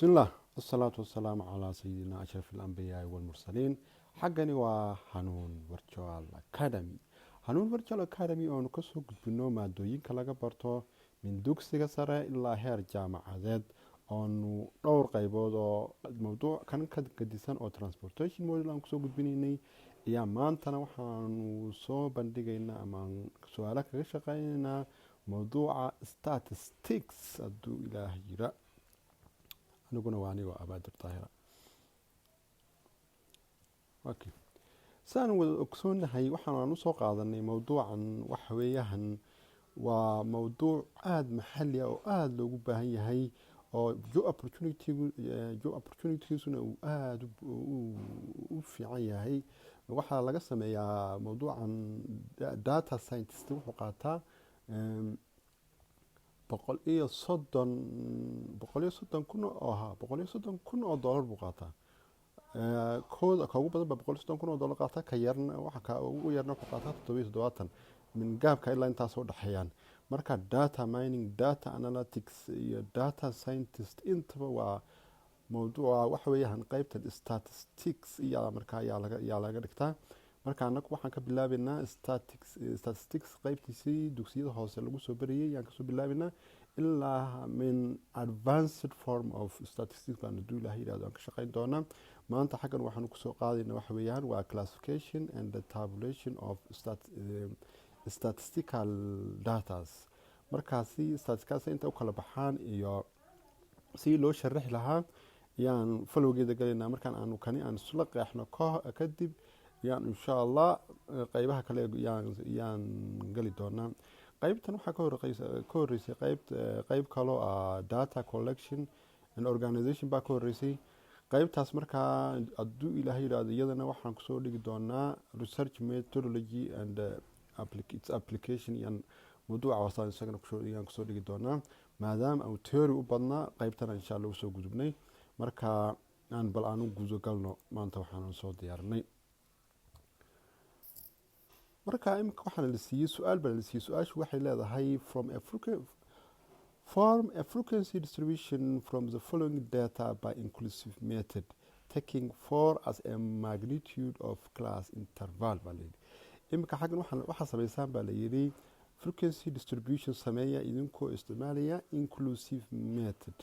Bismillaah, wasalaatu wasalaamu calaa sayidina ashraf alambiyaai walmursaliin. Xaggani waa Hanuun Virtual Academy. Hanuun Virtual Academy oonu kasoo gudbino maadooyinka laga barto min dugsiga sare ilaa heer jaamacadeed, oonu dhowr qaybood oo mowduuc kan ka gadisan oo transportation model aan kusoo gudbinaynay ayaa maantana waxaanu soo bandhigaynaa ama su-aalo kaga shaqeynaynaa mowduuca statistics, hadduu Ilaah jira. Aniguna waa anigoo Abaadir Daahira. Okay. Saan wada ogsoonahay, waxaan usoo qaadanay mowduucan waxa weeyahan waa mowduuc aada maxali ah oo aada loogu baahan yahay, oo job opportunitiesuna uu aada u fiican yahay. Waxaa laga sameeyaa mowduucan data scientist wuxuu qaataa 130,000 oo ahaa $130,000 buu qaataa. Kooda ka ugu badan baa $130,000 qaata, ka yarna waxa ka ugu yarna wuxuu qaataa 77 min gaabka ilaa intaas u dhexeeyaan. Marka data mining, data analytics iyo data scientist intaba waa mowduuca waxa weeyaan qeybtan statistics iyo marka ayaa laga dhigtaa. Marka anagu waxaan ka bilaabaynaa statistics qeybtiisii dugsiyada hoose lagu soo barayay ayaan kasoo bilaabaynaa ilaa min advanced form of statistics baan, haduu Ilaah yidhahdo, aan ka shaqeyn doonaa. Maanta xaggan waxaanu kusoo qaadayna waxa weeyaan waa classification and the tabulation of statistical datas. Markaasi statistics inta u kala baxaan iyo si loo sharaxi lahaa ayaan falowgeeda galaynaa. Markaan aanu kani aan isla qeexno kadib yaan insha Allah qeybaha kale yaan gali doonaa. Qeybtan waxaa ka horeysay qeyb kaloo ah data collection and organization baa ka horeysay qeybtaas. Markaa hadduu Ilaahay yidhaahdo, iyadana waxaan kusoo dhigi doonaa research methodology and its application iyo mawduuca wasaan isagana yaan kusoo dhigi doonaa, maadaama uu theory u badnaa. Qeybtana insha Allah usoo gudubnay. Marka aan bal aan u gudo galno maanta waxaan soo diyaarinay. Marka imika waxaana la siiyey su-aal baa la siiyey. Su-aashu waxay leedahay: from a form a frequency distribution from the following data by inclusive method, taking four as a magnitude of class interval, baa layidhi. Imika xaggan waxaa samaysaan baa layidhi frequency distribution sameeya idinkoo isticmaalaya inclusive method.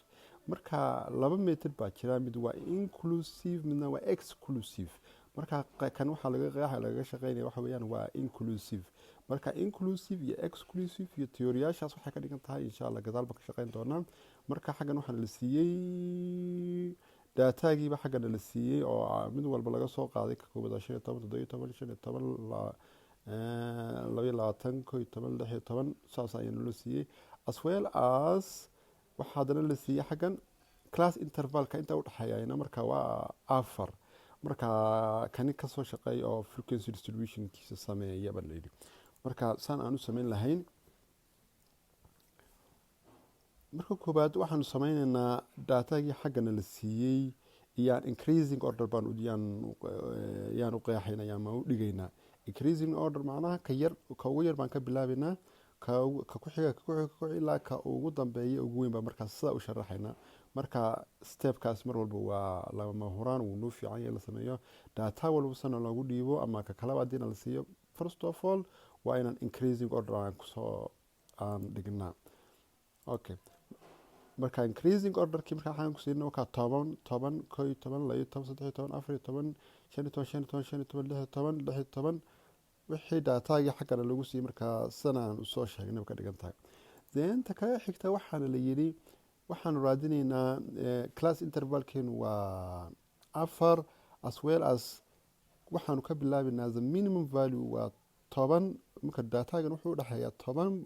Marka laba method baa jira: mid waa inclusive, midna waa exclusive. Marka kan waxaa laga qeexa lagaga shaqeynaya waxa weeyaan waa inclusive. Marka inclusive iyo exclusive iyo theory-yaashaas waxay ka dhigan tahay, insha Allah gadaal baan ka shaqeyn doonaa. Marka xaggan waxaana la siiyey data-giiba xaggana la siiyey oo mid walba laga soo qaaday. Ka koobaad 15, 17, 15, 22, 11, 16, saas ayaana loo siiyey. As well as waxaa haddana la siiyey xaggan class intervalka inta udhexeeyana marka waa 4. Marka kani kasoo shaqeeya oo frequency distributionkiisa sameeya baa layidhi. Marka saan aan u sameyn lahayn, marka koobaad waxaanu sameyneynaa data-gii xaggana la siiyey iyaan increasing order baan yaan u qeexaynaa ama u dhigaynaa. Increasing order macnaha ka yar, ka ugu yar baan ka bilaabaynaa, ka ku xiga, ka ku xiga, ka ku ilaa ka ugu dambeeya ugu weyn baa markaas sidaa u sharaxaynaa. Marka stepkaas mar walba waa lama huraan, wuu noo fiican yahay la sameeyo. Data walba sana loogu dhiibo ama ka kalaba haddiina la siiyo, first of all waa inaan increasing order aan kusoo aan dhignaa. Okay, marka increasing orderkii marka waxaan ku siinay wakaa 10, 10, 11, 12, 13, 14, 15, 15, 15, 16, 16, wixii data-gii xaggana lagu siiyey. Markaa sanaan usoo sheegnay ka dhigan tahay. Then ta kaga xigta waxaana la yidhi waxaanu raadinaynaa class intervalkeenu waa 4, as well as waxaanu ka bilaabaynaa the minimum value waa 10. Marka data-gan wuxuu udhexeeyaa 10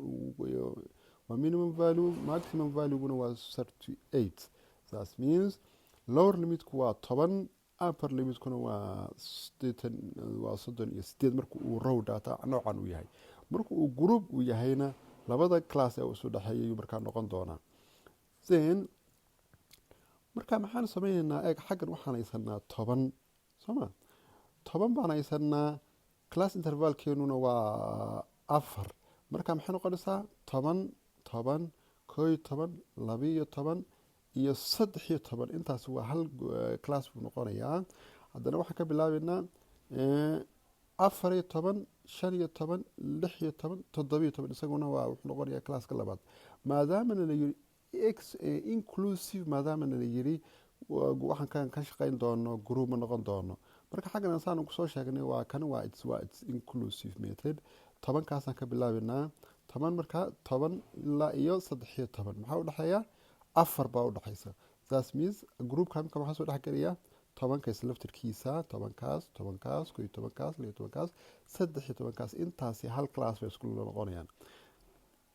waa minimum value, maximum valueguna waa 38. That means lower limitku waa 10, upper limitkuna waa 80, waa 38. Marka uu row data noocan uu yahay, marka uu group uu yahayna, labada class ee isu dhexeeyay ayuu markaa noqon doonaa. Then marka maxaan sameyneynaa? Eeg, xaggan waxaan haysanaa 10, soo ma? 10 baan haysanaa, class intervalkeenuna waa 4. Marka maxay noqonaysaa? 10, 10, 11, 12. iyo 13, intaas waa hal class buu noqonayaa. Haddana waxaan ka bilaabeynaa 14, 15, 16, 17, isaguna waa wuxuu noqonayaa classka labaad. Maadaamana la yiri ex inclusive, maadaamana la yiri waxaan ka shaqeyn doono group ma noqon doono. Marka xaggan saan kusoo sheegnay, waa kan, waa it's inclusive method. 10-kaasaan ka bilaabeynaa, 10. Marka 10 ilaa iyo 13 maxaa udhexeeya? Afar baa udhexaysa. That means groupka imika waxaa soo dhexgelaya 10-kaas laftirkiisa, 10-kaas, 10-kaas, 11-kaas, 16-kaas, 13-kaas. Intaasi hal class bay isku noqonayaan.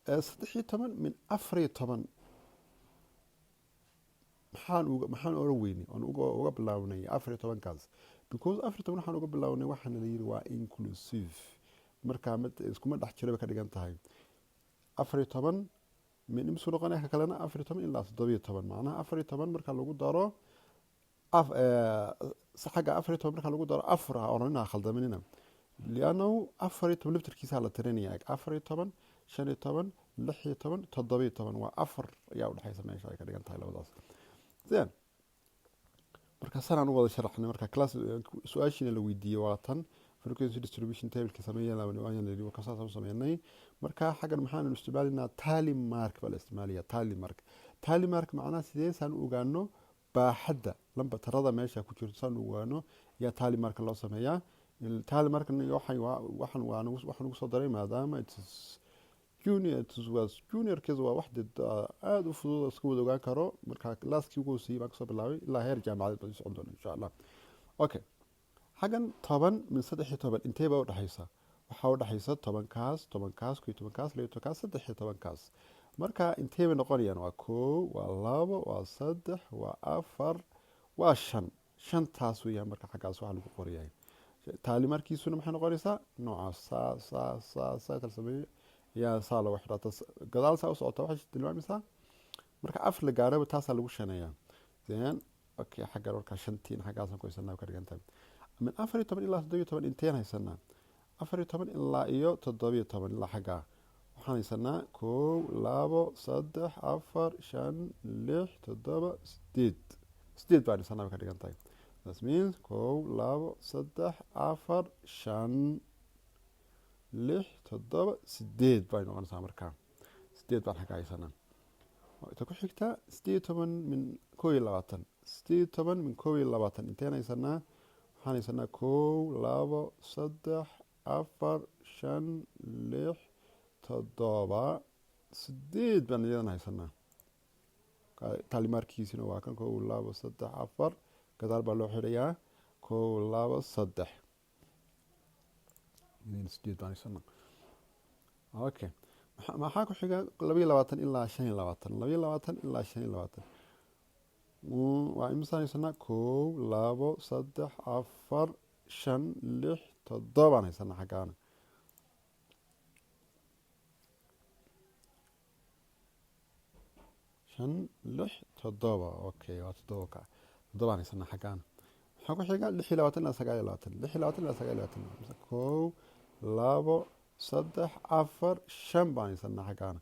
13 min 14 maxaan oran weynay oon uga bilaabnay 14-kaas? Because 14 waxaan uga bilaabnay, waxaana la yiri waa inclusive. Marka iskuma dhex jiro bay ka dhigan tahay. 14 min imsuu noqonaya ka kalena? 14 ilaa 17. Macnaha 14 marka lagu daro xagga, 14 marka lagu daro afar, ha oranina, ha khaldaminina, liannahu 14 laftirkiisaa la tirinaya. 14, 15, 16, 17, waa afar ayaa udhexaysa meesha ay ka dhigan tahay labadaas. Then marka sanaan u wada sharaxnay. Marka class su-aashiina la weydiiyey waa tan, frequency distribution tableka sameeyaan, saasaan u sameynay. Marka xaggan maxaanu isticmaalaynaa? Tally mark baa la isticmaalaya. Tally mark, tally mark macnaha sidee saan u ogaano baaxadda lamba tirada meesha ku jirto saan u ogaano ayaa tally mark loo sameeyaa. Tally mark waxaan waxaan ugu soo daray maadaama it is junior, it was junior case, waa wax dee aada u fudud oo iska wada ogaan karo. Marka classkii ugu hooseeyey baan kasoo bilaabay, ilaa heer jaamacadeed baan socon doona, insha Allah. Okay, xaggan 10 min 13 intee baa udhexaysa? Waxaa udhexaysa 10-kaas, 10-kaas, 11-kaas, 12-kaas, 13-kaas. Marka intee bay noqonayaan? Waa kow, waa labo, waa saddex, waa afar, waa shan. Shantaas weeyaan. Marka xaggaas waxaa lagu qorayahay tally markiisuna maxay noqonaysaa? Noocaas, saa saa saa saa tal sameeyo ayaa saa looga xidhaa. Gadaal saa u socota waxay tilmaamaysaa marka afar la gaaraba taasaa lagu shaneeyaa. Then okay, xaggan markaa shantiin xaggaasaan ku haysanaa, ka dhigan tahay. Min 14 ilaa 17 inteen haysanaa? 14 ilaa iyo 17, ilaa xaggaa waxaan haysanaa kow, labo, saddex, afar, shan, lix, toddoba, sideed. Sideed baan haysanaa bay ka dhigan tahay. That means kow, labo, saddex, afar, shan, lix, toddoba, sideed bay noqonaysaa. Markaa sideed baan xagga haysanaa. Ta ku xigta 18 min 21. 18 min 21 inteen haysanaa? Waxaan haysanaa kow, labo, saddex, afar, shan, lix, toddoba, sideed baan iyadana haysanaa. Tally markiisina waa kan: kow, labo, saddex, afar, gadaal baa loo xidhayaa, kow, labo, saddex, sideed baan haysanaa. Okay, maxaa ku xiga? 22 ilaa 25. 22 ilaa 25 waa imisaan haysanaa? Kow, labo, saddex, afar, shan, lix, toddobaan haysanaa xaggaana. Shan, lix, toddoba. Okay, waa toddoba ka toddobaan haysanaa xaggaana. Maxaa ku xiga? 26 ilaa 29. 26 ilaa 29, kow, labo, saddex, afar, shan baan haysanaa xaggaana.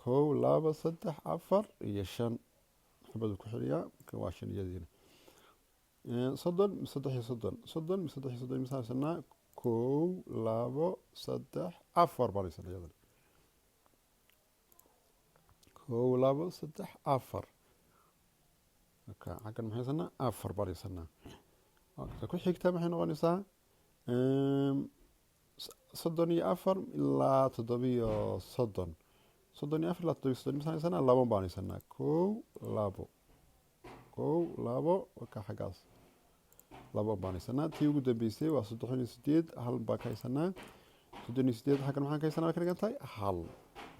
Kow, labo, saddex, afar iyo shan xabadu ku xiriyaa, waa shan iyadiina. 30, 33. 30, 33 misaan haysanaa? Kow, labo, saddex, afar baan haysanaa iyadana. Kow, labo, saddex, afar. Xaggan maxay haysanaa? Afar baan haysanaa. Ta ku xigta maxay noqonaysaa? 34 ilaa 37. 34 ilaa 37 misaan haysanaa? Labo baan haysanaa. Kow, labo, kow, labo. Waka xaggaas labo baan haysanaa. Tii ugu dambeysay waa 38, hal baan ka haysanaa. 38 xaggan maxaan ka haysanaa? Ka dhigan tahay hal.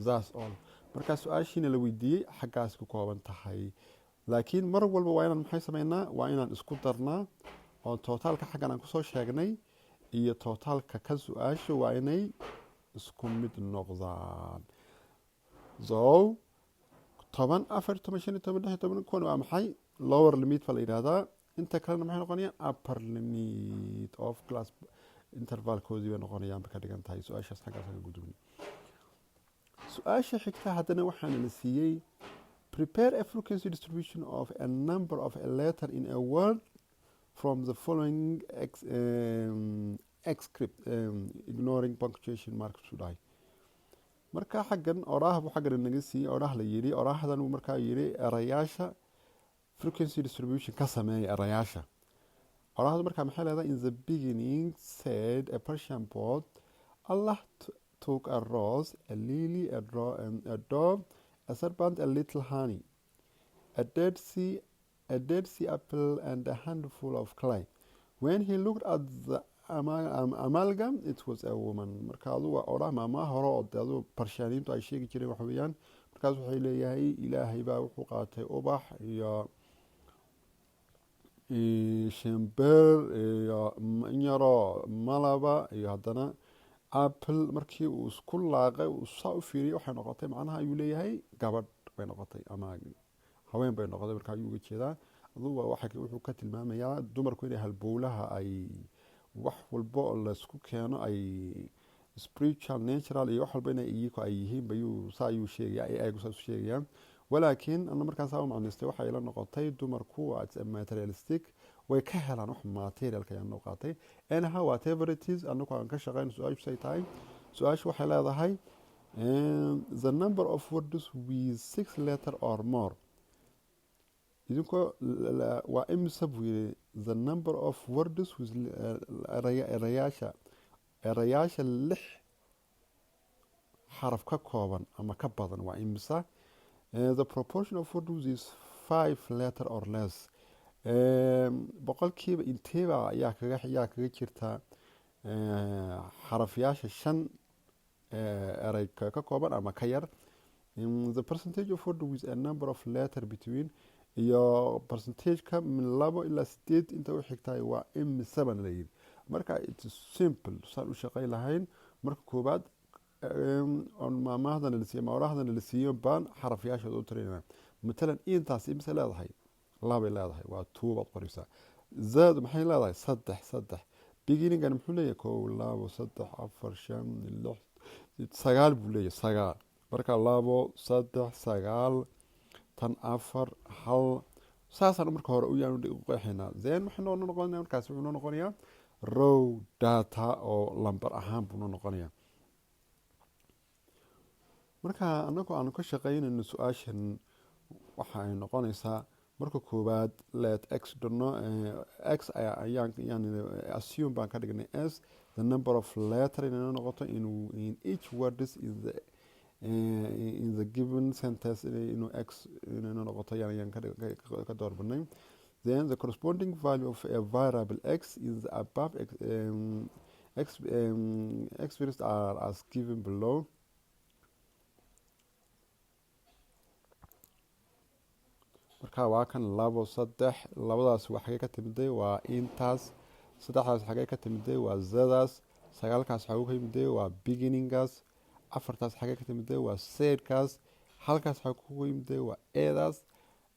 That's all. Markaa su-aashiina la weydiiyey xaggaas ku kooban tahay, laakiin mar walba waa inaan maxay sameynaa? Waa inaan isku darnaa oo totalka xaggan aan kusoo sheegnay iyo totalka kan su-aasha waa inay isku mid noqdaan. So 10, 14, 15, 16, kuwan waa maxay? Lower limit baa la yidhahdaa. Inta kalena maxay noqonayaan? Upper limit of class intervalkoodii bay noqonayaan bay ka dhigan tahay. Su-aashaas xaggaas ka gudubnay. Su-aasha xigta haddana waxaana la siiyey Prepare a frequency distribution of a number of a letter in a word from the following excerpt, ignoring punctuation marks u dhahay. Marka xaggan oraah buu xaggan naga siiyey, oraah la yidhi, oraahdan uu markaa yidhi erayaasha frequency distribution ka sameeya erayaasha. Oraahdu markaa maxay leedahay? "In the beginning, said a Persian poet, Allah took a rose, a lily, a dove, a serpent, a little honey, a Dead Sea apple and a handful of clay. When he looked at the amalgam, it was a woman." Marka adu waa odhaah maamaha hore oo de adu Barshaaniintu ay sheegi jireen waxa weeyaan. Markaas waxay leeyahay, Ilaahay baa wuxuu qaatay ubax iyo shimbir iyo in yaroo malaba iyo haddana apple. Markii uu isku laaqay, uu saa u fiiriyay, waxay noqotay, macnaha ayuu leeyahay, gabadh bay noqotay ama haween bay noqotay. Marka ayuu uga jeedaa adugu waxa wuxuu ka tilmaamayaa dumarku inay halbowlaha ay wax walba oo laysku keeno, ay spiritual, natural iyo wax walba inay iyaku ay yihiin bayuu saa ayuu sheegaya, ayagu saas u sheegayaan. Walaakiin ana markaan saa u macnaystay, waxay ila noqotay dumarku waa materialistic, way ka helaan wax materialka ayaan noo qaatay. Anyhow, whatever it is, anagu aan ka shaqeyn su-aashu say tahay. Su-aashu waxay leedahay the number of words with six letter or more. Idinkoo waa imisa buu yidhi the number of words with erayaasha lix xaraf ka kooban ama ka badan waa imisa? The proportion of words is five letter or less, boqolkiiba inteeba ayaa kaga jirta xarafyaasha shan erey ka kooban ama ka yar? The percentage of word with a number of letter between, iyo percentageka min 2 ilaa 8 inta u xigtaay waa imise baan la yidhi. Marka it's simple saan u shaqayn lahayn. Marka koobaad on maamahdana la siiyo ama orahdana la siiyo baan xarafyaashooda u tirinayna. Matalan, intaas imise leedahay? Labay leedahay, waa two baad qoraysaa. Zad maxay leedahay? Saddex, saddex. Beginningan muxuu leeyahay? Kow, labo, saddex, afar, shan, lix, sagaal buu leeyahay, sagaal. Marka labo, saddex, sagaal, tan afar, hal, saasaan marka hore uyaan u qeexaynaa. Then waxay noo noqonaya, markaas wuxuu noo noqonayaa raw data oo lambar ahaan buu noo noqonayaa. Marka anagoo aanu ka shaqaynayno su-aashan, waxa ay noqonaysaa marka koowaad let x dono x ayaan ayaan assume baan ka dhignay s the number of letter inay noqoto in each words in the given sentence, inuu x inay noqoto ayaan ka doorbanay. Then the corresponding value of a variable x in the above x expressed are as given below. Marka waa kan labo, saddex, labadaas waa xagee ka timiday? Waa intaas. Saddexdaas xagee ka timiday? Waa zadaas. Sagaalkaas xagee ka yimiday? Waa beginningaas. Afartaas xagee ka timiday? Waa saidkaas. Halkaas xagee ku yimiday? Waa eedaas.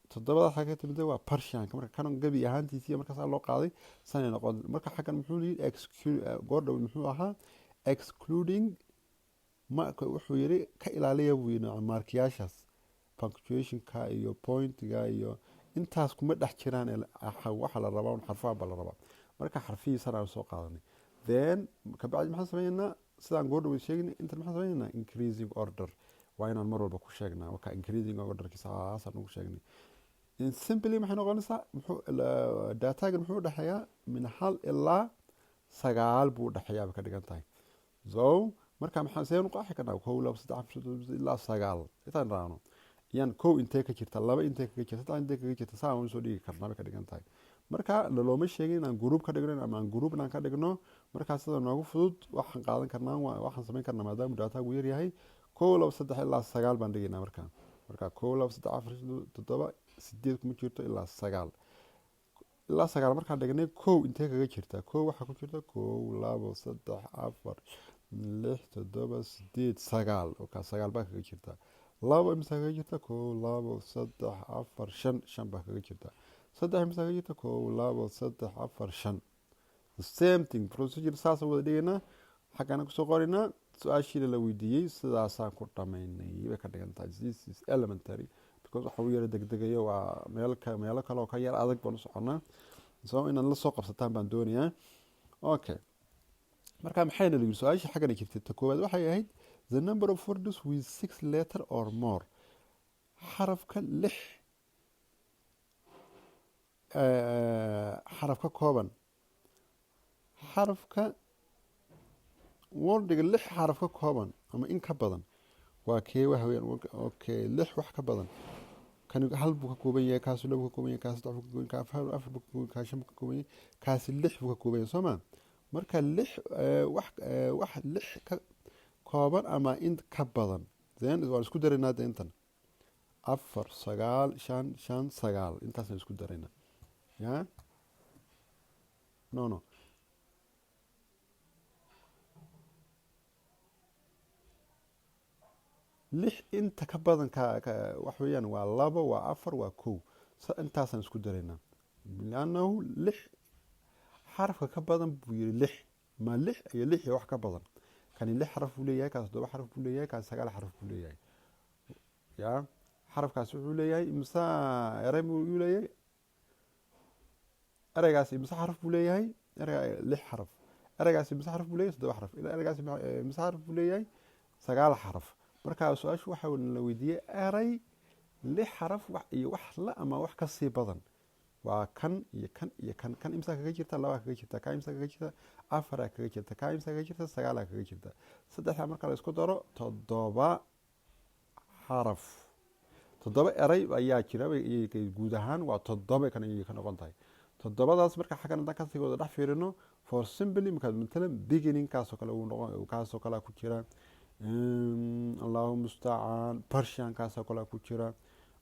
Toddobadaas xagee ka timiday? Waa Persianka. Marka kanon gebi ahaantiisiiya markaasaa loo qaaday sanay noqon. Marka xaggan muxuu yidhi goordhow? Muxuu ahaa excluding? Ma wuxuu yidhi ka ilaaliya buu yidhi markiyaashaas, punctuationka iyo pointiga iyo intaas kuma dhex jiraan. Waxa la rabaa un xarfaha ba la rabaa. Marka xarfihiisana aan soo qaadanay. Then kabacdi maxaan sameynaa? Sidaan goordhow sheegnay intan, maxaan sameynaa? Increasing order waa inaan mar walba ku sheegnaa. Marka increasing orderkiisa saasaan ugu sheegnay. Simply maxay noqonaysaa? Muxuu datagan muxuu udhexeeyaa? Min 1 ilaa 9 buu udhexeeyaa bay ka dhigan tahay. So marka maxaan seen u qaaxi karnaa? Kow, labo, saddex, afar, ilaa sagaal intaan raacno yaan kow intee ka jirta, laba intee kaga jirta, saddex intee kaga jirta, saa aan usoo dhigi karnaa bay ka dhigan tahay. Marka lalooma sheegin inaan group ka dhigno ama aan group inaan ka dhigno. Markaa sida noogu fudud waxaan qaadan karnaa, waxaan samayn karnaa, maadaama datagu yar yahay, kow, labo, saddex ilaa sagaal baan dhigaynaa. Marka kow, labo, saddex, afar, toddoba, sideed kuma jirto, ilaa sagaal. Ilaa sagaal markaan dhignay, kow intee kaga jirta? Kow waxaa ku jirta kow, labo, saddex, afar, lix, toddoba, sideed, sagaal. Oka, sagaal baa kaga jirta. Labo imisa kaga jirta? Kow, labo, saddex, afar, shan, shan baa kaga jirta. Saddex imisa kaga jirta? Kow, labo, saddex, afar, shan. The same thing procedure saasaan wada dhigaynaa, xaggana kusoo qoraynaa. Su-aashiina la weydiiyey sidaasaan ku dhamaynay bay ka dhigan tahay. This is elementary because Because waxa uu yara degdegayo waa meel ka meelo kale oo ka yar adag baan u soconaa, so inaad la soo qabsataan baan doonayaa. Okay, marka maxayna la yidhi su-aasha xaggana jirtay? Ta koowaad waxay ahayd the number of words with six letter or more, xarafka lix xaraf ka kooban, xarafka wordiga lix xaraf ka kooban ama in ka badan waa kee? Waxa weyaan, okay, lix wax ka badan, kani hal buu ka kooban yahay, kaasi laba buu ka kooban yahay, kaasi saddex buu ka kooban yahay, kaa afar buu ka kooban yahay, kaa shan buu ka kooban yahay, kaasi lix buu ka kooban yahay, soo ma? Marka lix wax lix ka kooban ama in ka badan, then waan isku daraynaa de intan: 4, 9, 5, 5, 9, intaasaan isku daraynaa. Ya, no, lix inta ka badan ka wax weeyaan waa labo, waa afar, waa 1. Intaasaan isku daraynaa, liannahu lix xarafka ka badan buu yiri. Lix ma lix iyo lix iyo wax ka badan. Kani lix xaraf buu leeyahay, kaas toddoba xaraf buu leeyahay, kaas sagaal xaraf buu leeyahay. Ya, xarafkaasi wuxuu leeyahay imisa erey buu leeyahay? Ereygaasi imisa xaraf buu leeyahay? Ereyga lix xaraf. Ereygaasi imisa xaraf buu leeyahay? Toddoba xaraf. Ereygaasi imisa xaraf buu leeyahay? Sagaal xaraf. Marka su-aashu waxa la weydiiyey erey lix xaraf wax iyo wax la ama wax ka sii badan. Waa kan iyo kan iyo kan. Kan imsaa kaga jirta? Labaa kaga jirta. Ka imsaa kaga jirta? Afaraa kaga jirta. Ka imsaa kaga jirta? Sagaalaa kaga jirta. Saddexdaa marka la isku daro, toddoba xaraf, toddoba erey ayaa jira. Guud ahaan waa toddoba kan ayay ka noqon tahay toddobadaas. Marka xaggan haddaan kasii wada dhex fiirino, for simply, markaad matalan beginning kaasoo kale uu noqon, kaasoo kale ku jira, Allahu mustacaan, Persian kaasoo kale ku jira,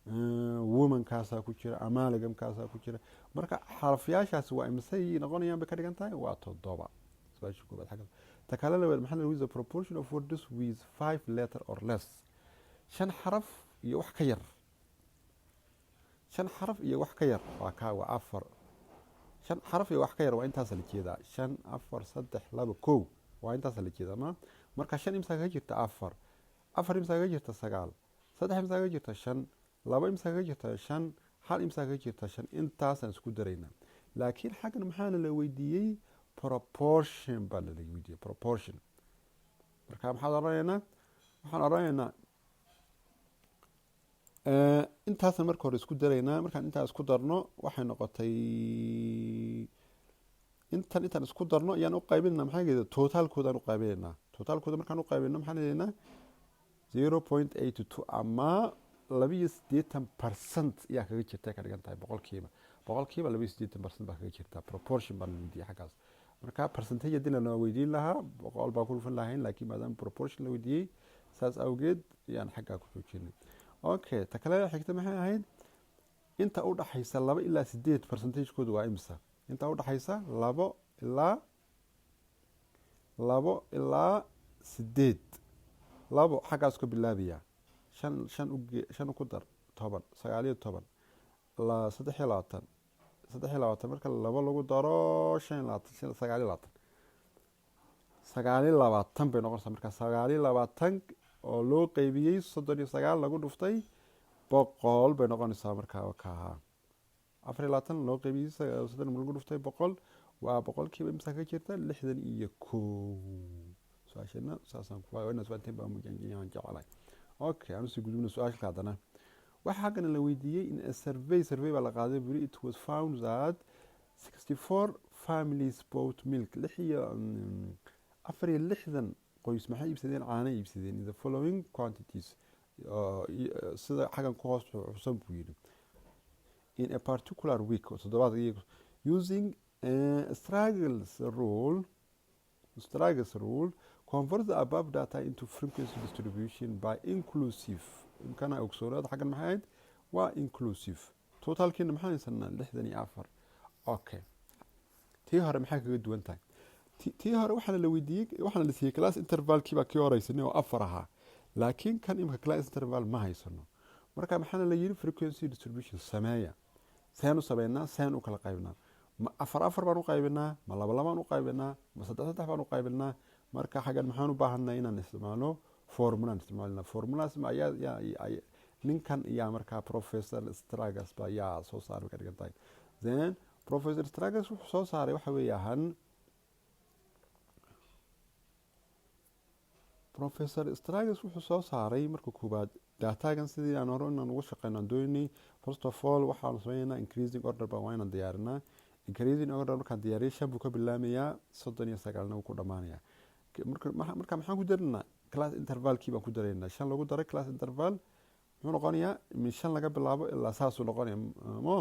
woman kaasaa ku jira, amalgam kaasaa ku jira. Marka xarafyaashaasi waa imisay noqonayaan bay ka dhigan tahay? Waa toddoba. Su-aasha koobaad xagga. Ta kale labaad maxaa la yidhi? The proportion of words with five letter or less, shan xaraf iyo wax ka yar. Shan xaraf iyo wax ka yar waa kaa, waa afar. Shan xaraf iyo wax ka yar waa intaasa la jeedaa: shan, afar, saddex, laba, 1, waa intaasa la jeedaa. Ma marka shan imsaa kaga jirta? Afar. Afar imsaa kaga jirta? Sagaal. Saddex imsaa kaga jirta? Shan. Laba imsaa kaga jirta? Shan. Hal imsaa kaga jirta? Shan. Intaasaan isku daraynaa. Laakiin xaggan maxaana la weydiiyey? Proportion baa la weydiiyey, proportion. Marka maxaad odhanaynaa? Waxaan odhanaynaa intaasaan marka hore isku daraynaa. Markaan intaa isku darno, waxay noqotay intan. Intaan isku darno ayaan u qaybinaynaa. Maxaa jeeda? Totalkoodaan u qaybinaynaa. Totalkooda markaan u qaybino, maxaan helaynaa? 0.82 ama 82% ayaa kaga jirta, ka dhigan tahay boqolkiiba. Boqolkiiba 82% baa kaga jirta. Proportion baan weydiiyey xaggaas. Marka percentage haddii lana weydiin lahaa, 100 baan ku dhufan lahayn, laakiin maadaama proportion la weydiiyey, saas awgeed ayaan xaggaa ku joojinay. Okay, ta kale xigta maxay ahayd? Inta u dhaxaysa laba ilaa sideed percentagekoodu waa imisa? Inta u dhaxaysa 2 ilaa 8, labo xaggaas ka bilaabaya, shan, shan uge, shan ku dar, 10, 19, 23, 23 marka labo lagu daro, 25, 29, 29 bay noqonaysaa. Marka 29 oo loo qeybiyey 39 lagu dhuftay 100 bay noqonaysaa. Markaa kaha 24 loo qeybiyey 30 lagu dhuftay 100 waa boqolkiiba imisa kaga jirta? 61. Su-aashana saasaan ku inaad fahanteen baan jecelahay. Okay, aan usii gudubna su-aasha haddana. Waxaa xaggana la weydiiyey in a survey, survey baa la qaaday buri, it was found that 64 families bought milk, lix iyo 64 qoys maxay iibsadeen? Caano iibsadeen in the following quantities, sida xaggan ku hoos xusan buu yidhi, in a particular week, toddobaad, using Sturge's rule, convert the above data into frequency distribution by inclusive. Imkana ogsoonaada xaggan maxay ahayd? Waa inclusive. Totalkiina maxaan haysanaa? 64. Okay, tii hore maxay kaga duwan tahay? Tii hore waxaana la weydiiyey, waxaana la siiyey class intervalkii baa kii horeysanay oo afar ahaa, laakiin kan imika class interval ma haysano. Marka maxaana la yidhi? Frequency distribution sameeya. Seen u sameynaa? Seen u kala qaybinaa? Ma afar afar baan u qaybinaa? Ma laba labaan u qaybinaa? Ma saddex saddex baan u qaybinaa? Marka xaggan maxaan u baahanay? Inaan isticmaalno formulaan isticmaalna. Formulaas ayaa Ninkan iyaa markaa Professor Stragas ba yaa soo saaray ka dhigan tahay. Then Professor Stragas wuxuu soo saaray waxa weeyaan, Professor Stragas wuxuu soo saaray marka koowaad datagan sidii aan hore inaan ugu shaqeyno aan doonaynay. First of all, waxaanu sameynaa increasing order baan waa inaan diyaarinaa. Increasing order markaan diyaariyo, 5 buu ka bilaamayaa, 39na wuu ku dhamaanayaa. Marka maxaan ku darinaa? Class intervalkii baan ku daraynaa. 5 lagu daray class interval muxuu noqonayaa? Min 5 laga bilaabo ilaa saasuu noqonaya mo.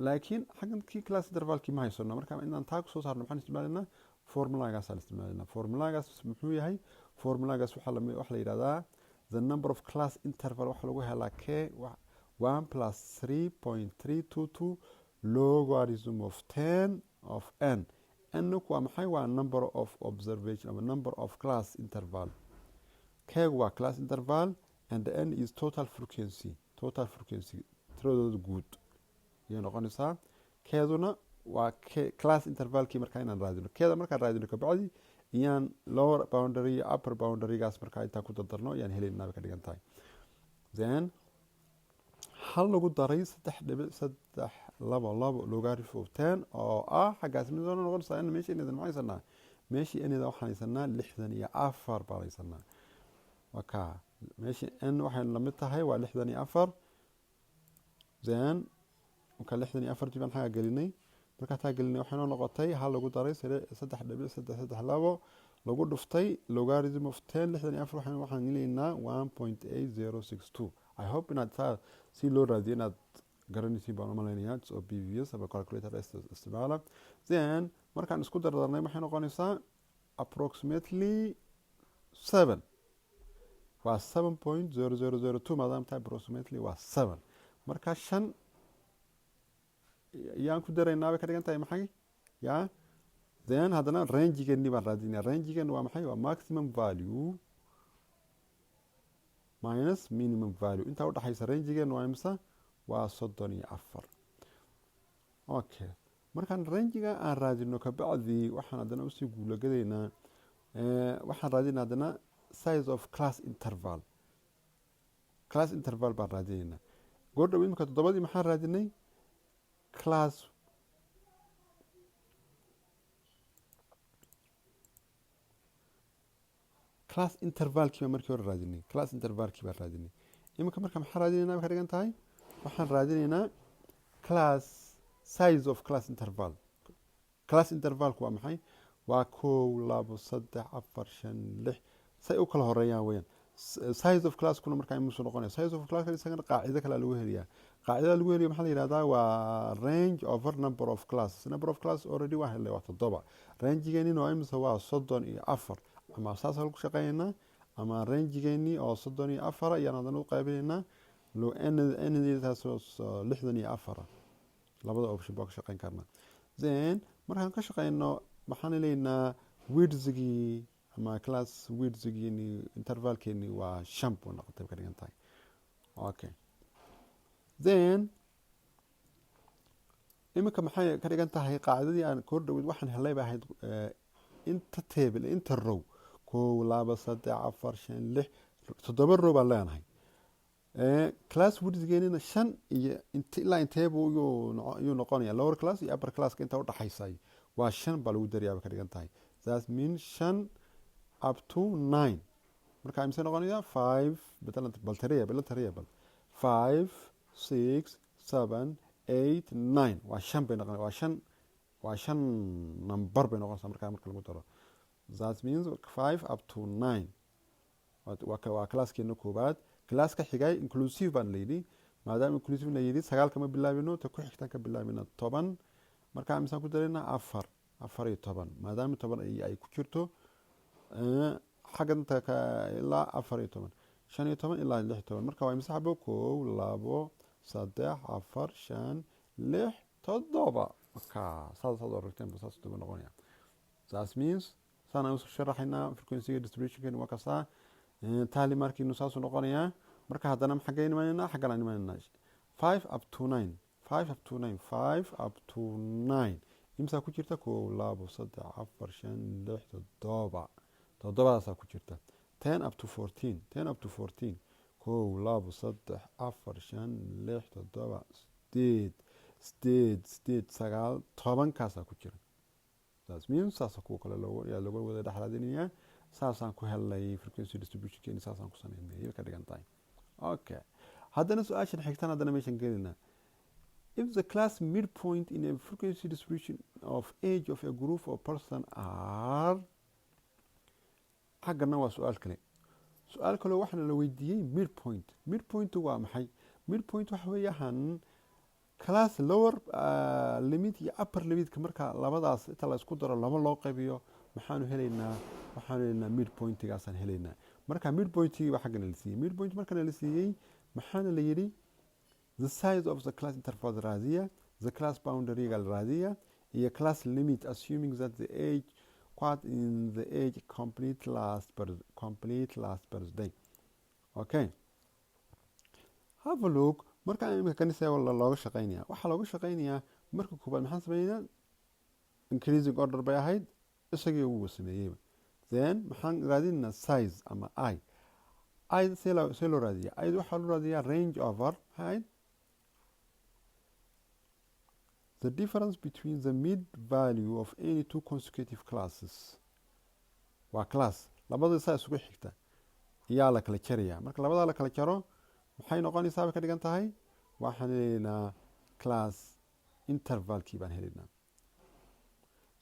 Laakiin xaggan kii class intervalkii ma haysano. Marka inaan taa kusoo saarno, maxaan isticmaalaynaa? Formulagaasaan isticmaalanaa. Formulagaas muxuu yahay? Formulagaas waxaa la yidhahdaa the number of class interval. Waxaa lagu helaa k 1 plus 3.322 logarithm of 10 of n. N waa maxay? Waa number of observation ama number of class interval. Kegu waa class interval and the n is total frequency. Total frequency, tiradooda guud ayay noqonaysaa. Keeduna waa class intervalkii. Markaa inaan raadino keeda, markaan raadino kabacdi iyaan lower boundary iyo upper boundarygaas markaa intaan ku dardarno ayaan helaynaa bay ka dhigan tahay. Then 1 lagu daray 3.322 logarithm of 10 oo ah xaggaas mid noqonaysaa in meesha inaydan maxay haysanaa? Meeshii n waxaan haysanaa 64 baan haysanaa. Waa kaa meeshii n waxay lamid tahay waa 64. Then marka 64-tii baan xagga gelinay. Markaa taa gelinay, waxay noo noqotay 1 lagu daray 3.332 lagu dhuftay logarithm of 10, 64. Waxaan helaynaa 1.8062. I hope inaad saa si loo raadiyo inaad garanaysiin baan umalaynayaa oo PVS ama calculator isticmaala. Then markaan isku dardarnay, waxay noqonaysaa approximately 7, waa 7.0002. Maadaama tahay approximately waa 7, marka 5 yaan ku daraynaa bay ka dhigan tahay maxay ya. Then haddana rangegeeni baan raadinaya. Rangegeeni waa maxay? Waa maximum value minus minimum value. Intaa udhaxaysa rangegeeni waa imisa? Waa 34. Okay, markaan rangega aan raadino kabacdi, waxaan haddana usii guulagadaynaa, waxaan raadinaa haddana size of class interval. Class interval baan raadinaynaa goordhow. Imika toddobadii maxaan raadinay? Class intervalkii baan markii hore raadinay. Class intervalkii baan raadinay. Iminka marka maxaan raadinaynaa bay ka dhigan tahay? Waxaan raadinaynaa class size of class interval. Class intervalku waa maxay? Waa kow, labo, saddex, afar, shan, lix, say u kala horeeyaan weyaan. Size of classkuna markaa imusuu noqonaya? Size of class isagana qaacido kale lagu heliyaa. Qaacidada lagu heliya maxaa la yihahdaa? Waa range over number of classes. Number of classes already waan helnay, waa 7. Rangegeenina waa imisa? Waa 34. Ama saasa lagu shaqeynaynaa ama rangegeeni oo 34 ayaan haddana u qaybinaynaa ntaas 64-a. Labada option baa ka shaqeyn karnaa. Then markaan ka shaqeyno, maxaan leynaa? Widthgii ama class widthgiini intervalkeeni waa 5 buu noqotay ka dhigan tahay. Okay, then iminka maxay ka dhigan tahay qaacidadii aan kor dhaweyd? Waxaan helay ba ahayd inta table, inta row: kow, laba, saddex, afar, shan, lix, toddoba row baan leenahay. Class widthgeenina 5 iyo int ilaa inteebuu yuu noqonaya? Lower class iyo upper classka inta udhaxaysay waa 5 baa lagu darayaa bay ka dhigan tahay. That means 5 up to 9. Marka imse noqonaya? Five batalan, bal tariya, bal tariya, bal five, six, seven, eight, nine, waa 5 bay noqon, waa 5 number bay noqonaysaa markaa marka lagu daro. That means 5 up to 9 waa classkeena koobaad. Classka xigay inclusive baan layidhi. Maadaama inclusive la yidhi, 9-ka ma bilaabino, ta ku xigtaan ka bilaabina, 10. Markaa misaan ku darayna? Afar, 14. Maadaama 10 ay ku jirto xagganta ilaa 14, 15 ilaa 16. Marka waa imse xabo? Kow, labo, saddex, afar, shan, lix, toddoba. Marka saas aragteen saas 7 noqonaya. That means saan aan usoo sharaxaynaa frequencyga distributionkeenu waa kasaa. Tally markiinu saasuu noqonayaa. Marka haddana xaggee imanayna? Xaggan aan imanayna. 5 up to 9, 5 up to 9, 5 up to 9 imsaa ku jirta? Kow, labo, saddex, afar, shan, lix, toddoba. Toddobadaasaa ku jirta. 10 up to 14, 10 up to 14. 1, 2, 3, 4, 5, 6, 7, 8, 8, 8, 9, 10 kaasaa ku jira. That means saasa kuwa kale yaa looga wada dhex raadinayaa. Saasaan ku helnay frequency distributionkeeni, saasaan ku sameynay ka dhigan tahay. Okay, haddana su-aashan xigtan haddana meeshan gelinaa. If the class midpoint in a frequency distribution of age of a group of person are, xaggana waa su-aal kale. Su-aal kale waxaana la weydiiyey midpoint. Midpoint waa maxay? Midpoint waxa weeyahan class lower limit iyo upper limitka. Marka labadaas inta la isku daro laba loo qaybiyo, maxaanu helaynaa? Waxaanu helaynaa midpointigaasaan helaynaa. Marka midpointigii baa xaggana la siiyey. Midpoint markana la siiyey, maxaana la yidhi? The size of the class interval raadiya, the class boundary-ga raadiya, iyo class limit, assuming that the age quad in the age complete last birthday. Okay, have a look. Marka imika kanisa looga shaqeynaya, waxaa looga shaqeynayaa marka koobaad maxaan sameynaa? Increasing order bay ahayd, isagii wuu sameeyeyba. Then maxaan raadinaynaa? Size ama i. I see loo raadiyaa? I waxaa loo raadiyaa range over, maxay ahayd? The difference between the mid value of any two consecutive classes. Waa class labada saa isugu xigta iyaa la kala jarayaa. Marka labadaa la kala jaro, maxay noqonaysaa bay ka dhigan tahay? Waxaan helaynaa class intervalkii baan helaynaa.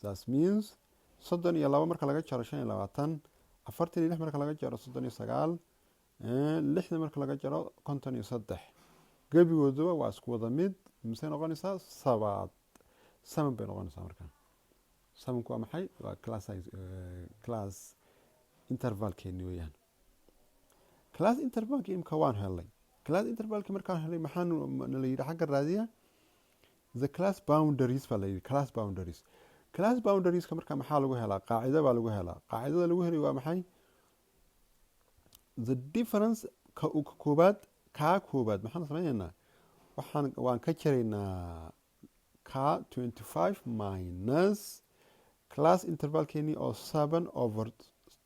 That means 32 marka laga jaro 25, 46 marka laga jaro 39, 60 marka laga jaro 53, gebigooduba waa isku wada mid. Misey noqonaysaa? Sabaad seven bay noqonaysaa. Marka sevenku waa maxay? Waa class size, class intervalkeeni weeyaan. Class intervalki imka waan helnay. Class intervalki markaan helay, maxaa nala yidhi? Xagga raadiya the class boundaries baa la yidhi. Class boundaries, class boundarieska marka maxaa lagu helaa? Qaacido baa lagu helaa. Qaacidada lagu helay waa maxay? The difference ka koobaad, kaa koobaad maxaan sameynaynaa? Waxaan waan ka jaraynaa ka 25 minus class intervalkeeni oo 7 over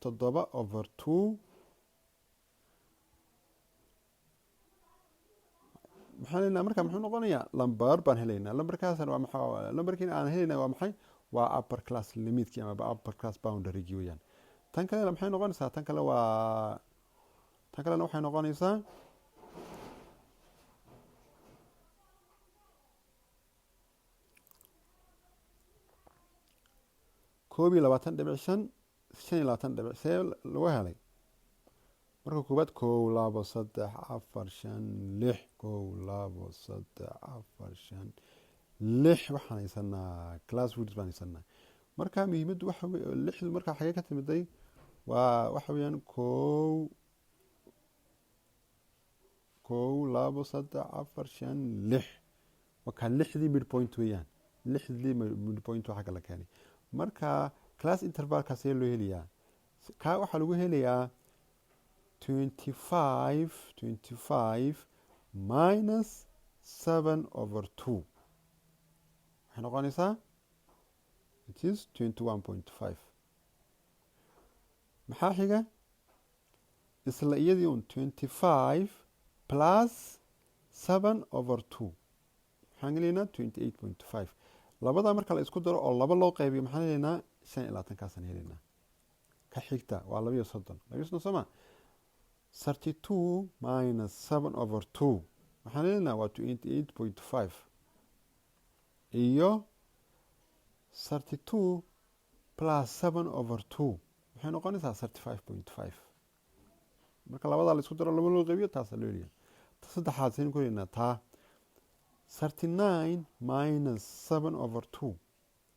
7 over 2. Maxaan helaynaa marka? Muxuu noqonayaa? Lamber baan helaynaa. Lamberkaasna waa maxaa? Lamberkiina aan helaynaa waa maxay? Waa upper class limitkii ama upper class boundarygii weeyaan. Tan kale maxay noqonaysaa? Tan kale waa, tan kalena waxay noqonaysaa 21.5, 25 dhibic. See lagu helay? Marka koobaad, 1, 2, 3, 4, 5, 6, 1, 2, 3, 4, 5, 6, waxaan haysanaa class width baan haysanaa. Marka muhiimaddu waxa wey lixdu markaa xagee ka timiday? Waa waxa weeyaan 1, 2, 3, 4, 5, 6. Wakaa lixdii midpoint weeyaan. Lixdii midpoint waa xagga la keenay. Marka class intervalkaasee loo helayaa? Kaa waxaa lagu helayaa 25 minus 7 over 2. Waxay noqonaysaa, it is 21.5. Maxaa xiga? Isla iyadii un, 25 plus 7 over 2, maxaan helaynaa? 28.5. Labadaa marka la isku daro oo laba loo qaybiyo, maxaan helaynaa? 25 kaasaan helaynaa. Ka xigta waa 32. 32 soo ma? 32 minus 7 over 2, maxaan helaynaa? Waa 28.5. Iyo 32 plus 7 over 2 maxay noqonaysaa? 35.5. Marka labadaa la isku daro, laba loo qaybiyo, taasaa loo heliya. Ta saddexaad saynu ku helaynaa? Taa 39 minus 7 over 2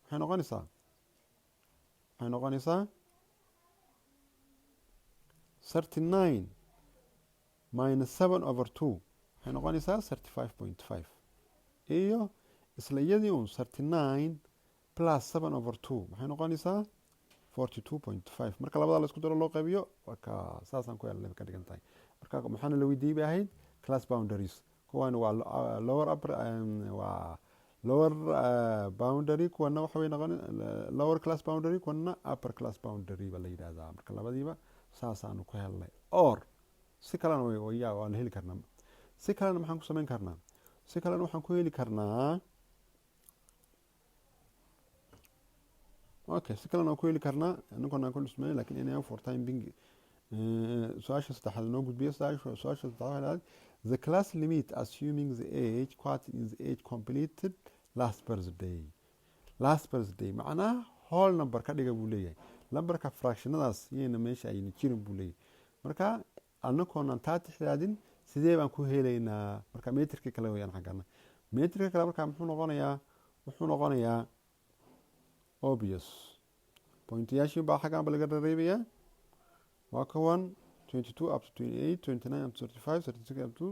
maxay noqonaysaa? Waxay noqonaysaa 39 minus 7 over 2, waxay noqonaysaa 35.5. Iyo isla iyadii un, 39 plus 7 over 2 maxay noqonaysaa? 42.5. Marka labadaa la isku daro, loo qaybiyo, waa ka saasaan ku helnay ka dhigan tahay. Marka maxaana la weydiiyey bay ahayd? Class boundaries. Kuwani waa lower upper, waa lower boundary, kuwana waxa way noqon lower class boundary, kuwana upper class boundary ba la yidhahdaa. Marka labadiiba saasaanu ku helnay. Or Si kalena waan heli karnaa. Si kalena maxaan ku samayn karnaa? Si kalena waxaan ku heli karnaa, okay, si kalena waan ku heli karnaa anagoon aan ku dhismayn, lakin anyhow, for time being, su-aasha saddexaad noo gudbiya. Su-aasha saddexaad waxay leedahay: the class limit assuming the age quoted in the age completed last birthday. Last birthday macnaha whole number ka dhiga buu leeyahay. Lambarka fractionadaas iyayna meesha ayna jirin buu leeyahay. Marka anagoonaan taa tixraadin, sidee baan ku helaynaa? Marka methodka kale weyaan xaggana. Methodka kale marka muxuu noqonayaa? Wuxuu noqonayaa obvious, pointayaashii baa xaggan ba laga reebayaa. Waa kuwan: 22 up to 28, 29 up to 35, 36 up to.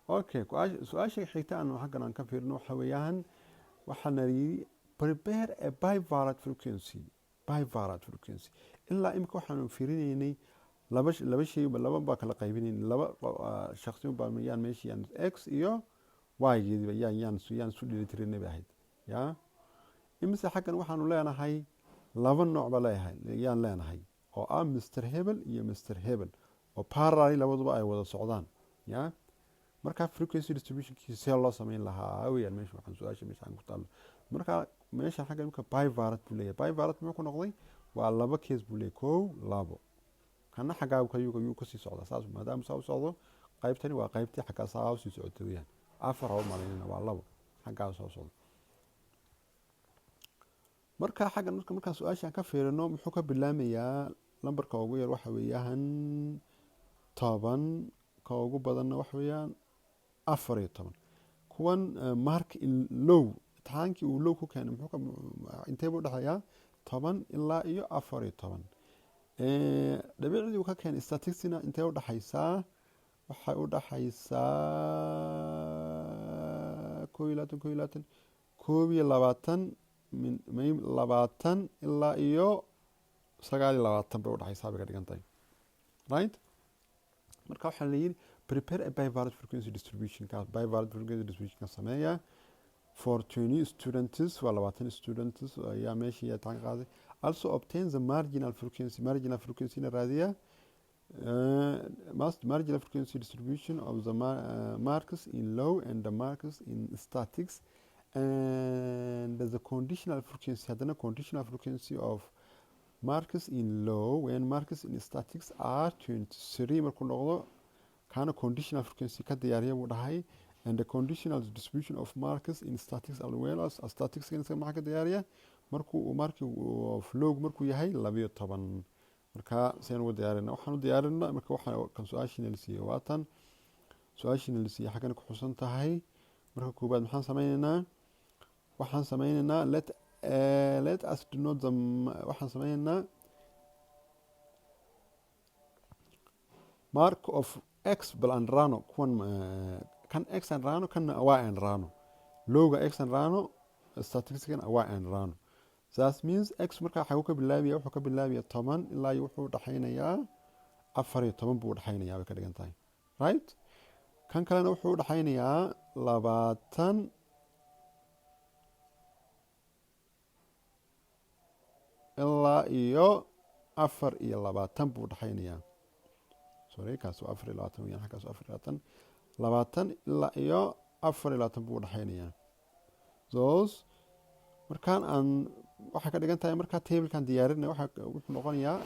Okay, su-aasha xigta aan xaggan aan ka fiirino waxa weeyaan, waxaana yidhi prepare a bivariate frequency. Bivariate frequency, ilaa imika waxaanu fiirinaynay laba shay, laba baa kala qaybinaynay, laba shakhsi baa yaan meesha yaan x iyo y geediba yaan isu dheelitirinay bay ahayd. Ya imise xaggan waxaanu leenahay laba nooc ba leeyahay yaan leenahay, oo ah Mr Hebel iyo Mr Hebel, oo parallel labaduba ay wada socdaan. Ya marka frequency distributionkiisa see loo sameyn lahaa weyaan meesha waxaan su-aasha meesha aan ku taallo. Marka meesha xagga imika bivariate buu leeyahay. Bivariate muxuu ku noqday? Waa laba case buu leeyahay: kow, labo. Kana xaggaa ayuu kasii socdaa saas. Maadaama saa u socdo, qaybtani waa qaybtii xaggaa saa usii socotay weyaan. Afar ha u malaynina, waa labo xaggaa soo socdo. Marka xaggan markaan su-aashaan ka fiirino, muxuu ka bilaamayaa? Lambarka ugu yar waxa weeyaan 10, ka ugu badanna waxa weeyaan 14. Kuwan mark in low, imtixaankii uu low ku keenay, muxuu intee buu dhexeeyaa? 10 ilaa iyo 14. Dhibicdii uu ka keenay statisticsna intee udhexaysaa? Waxay u dhexaysaa 21, 21, 21, 20 ilaa iyo 29 bay udhexaysaa bay ka dhigan tahay, right? Marka waxaa la yidhi prepare a bivariate frequency distribution. Ka bivariate frequency distribution ka sameeya for 20 students, waa 20 students ayaa meesha imtixaan ka qaaday. Also obtain the marginal frequency. Marginal frequency na raadiya, marginal frequency distribution of the marks in low and the marks in statics and the conditional frequency. Haddana conditional frequency of marks in low when marks in statics are 23 markuu noqdo, kaana conditional frequency ka diyaariya buu dhahay, and the conditional distribution of marks in statics as well as statics. Maxaa ka diyaariya? Markuu uu markii of lowg markuu yahay 12. Marka seen ugu diyaarina? Waxaan u diyaarinaa marka waxa kan su-aashiina la siiyey, waa tan su-aashiina la siiyey, xaggana ku xusan tahay. Marka koobaad maxaan sameyneynaa? Waxaan sameyneynaa let us denote the, waxaan sameyneynaa mark of x bal aan raano kuwan, kan x aan raano, kanna y aan raano, lowga x aan raano, statisticana y aan raano. That means x markaa xaguu ka bilaabaya? Wuxuu ka bilaabaya 10 ilaa iyo wuxuu dhexaynayaa 14 buu udhexaynayaa bay ka dhigan tahay, right? Kan kalena wuxuu udhexaynayaa 20 ilaa iyo 24 buu udhexaynayaa. Sorry, kaas waa 24 weyaan, xaggaas waa 24. 20 ilaa iyo 24 buu udhexaynayaa those. Markaan aan waxay ka dhigan tahay, markaa tablekan diyaarinay, waxa wuxuu noqonayaa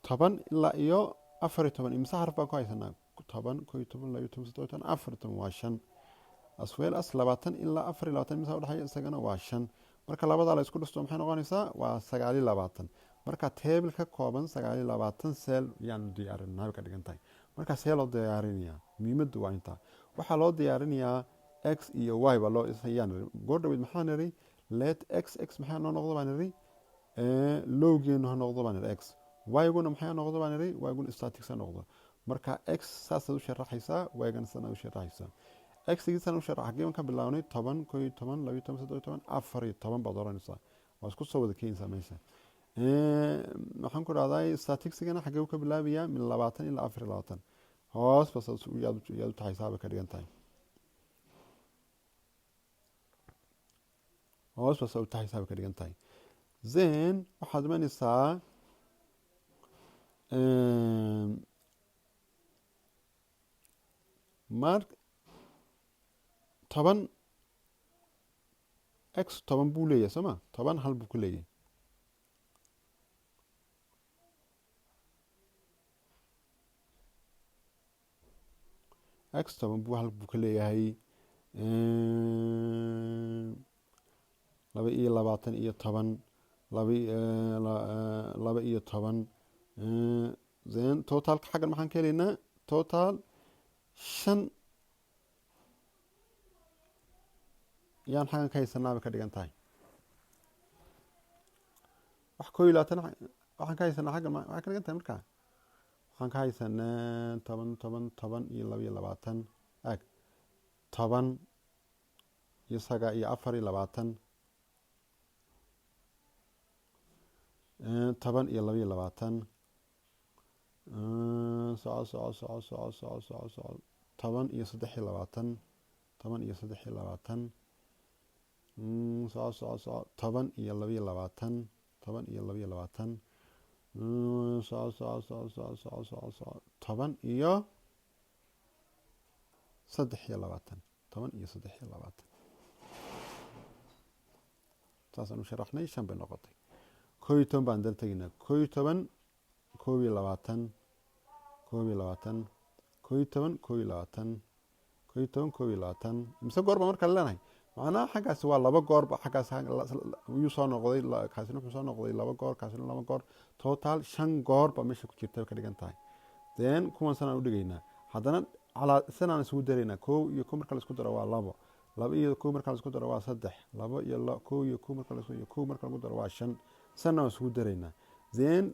10 ilaa iyo 14. Imse xaraf baan ku haysanaa? 10, 11, 12, 13, 14, waa shan. As well as 20 ilaa 24 imsa udhexeeya? Isagana waa shan. Marka labadaa la isku dhisto, maxay noqonaysaa? Waa 29. Marka table ka kooban 29 cell yaanu diyaarinaa bay ka dhigan tahay. Marka see loo diyaarinayaa? Muhiimaddu waa intaa. Waxaa loo diyaarinayaa x iyo y baa loo yaan goor dhaweyd maxaa niri? Let x, x maxaa noo noqdo baan niri? Lowgeenu ha noqdo baan niri x. Y-guna maxay noqdo baan niri? Y-guna statics ha noqdo. Marka x saasaad u sharaxaysaa, y-gana sidan u sharaxaysaa. X giisana u sharax. Xaggee baan ka bilaabnay? 10, 11, 12, 13, 14 baad oranaysaa. Waa isku soo wada keenaysaa meesha. Maxaan ku dhahdaa, statisticana xaggee uu ka bilaabayaa? Min 20 ilaa 24. Hoos ba saas yaad u taxaysaa bay ka dhigan tahay. Hoos ba saas u taxaysaa bay ka dhigan tahay. Then waxaad imanaysaa Mar 10 x 10 buu leeyahay, soo ma? 10 hal buu ku leeyahay. X 10 buu hal buu ka leeyahay, 22 iyo 10, 12. Then totalka xaggan maxaan ka helaynaa? Total shan yaan xaggan ka haysanaa bay ka dhigan tahay. Wax 21 waxaan ka haysanaa xaggan waxay ka dhigan tahay. Markaa waxaan ka haysanaa 10, 10, 10 iyo 22. Ag 10 iyo saga iyo 24, 10 iyo 22. Soco, soco, soco, soco, soco, soco, soco. 10 iyo 23, 10 iyo 23. Soco, soco, soco. 10 iyo 22, 10 iyo 22. Soco, soco, soco, soco, soco, soco, soco. 10 iyo 23, 10 iyo 23. Saasaan u sharaxnay, shan bay noqotay. 11 baan dal tegaynaa. 11, 21, 21, 11, 21, 11, 21. Mise goor baa markaa leenahay? Macnaha xaggaasi waa laba goorba. Xaggaas yuu soo noqday, kaasina wuxuu soo noqday laba goor, kaasina laba goor. Total shan goor baa meesha ku jirta bay ka dhigan tahay. Then kuwan sanaan udhigaynaa, haddana calaa sanaan isugu daraynaa. Kow iyo kow marka la isku daro waa labo, laba iyo kow marka la isku daro waa saddex, labo iyo kow iyo kow marka la isku iyo kow marka lagu daro waa shan. Sanna waan isugu daraynaa. Then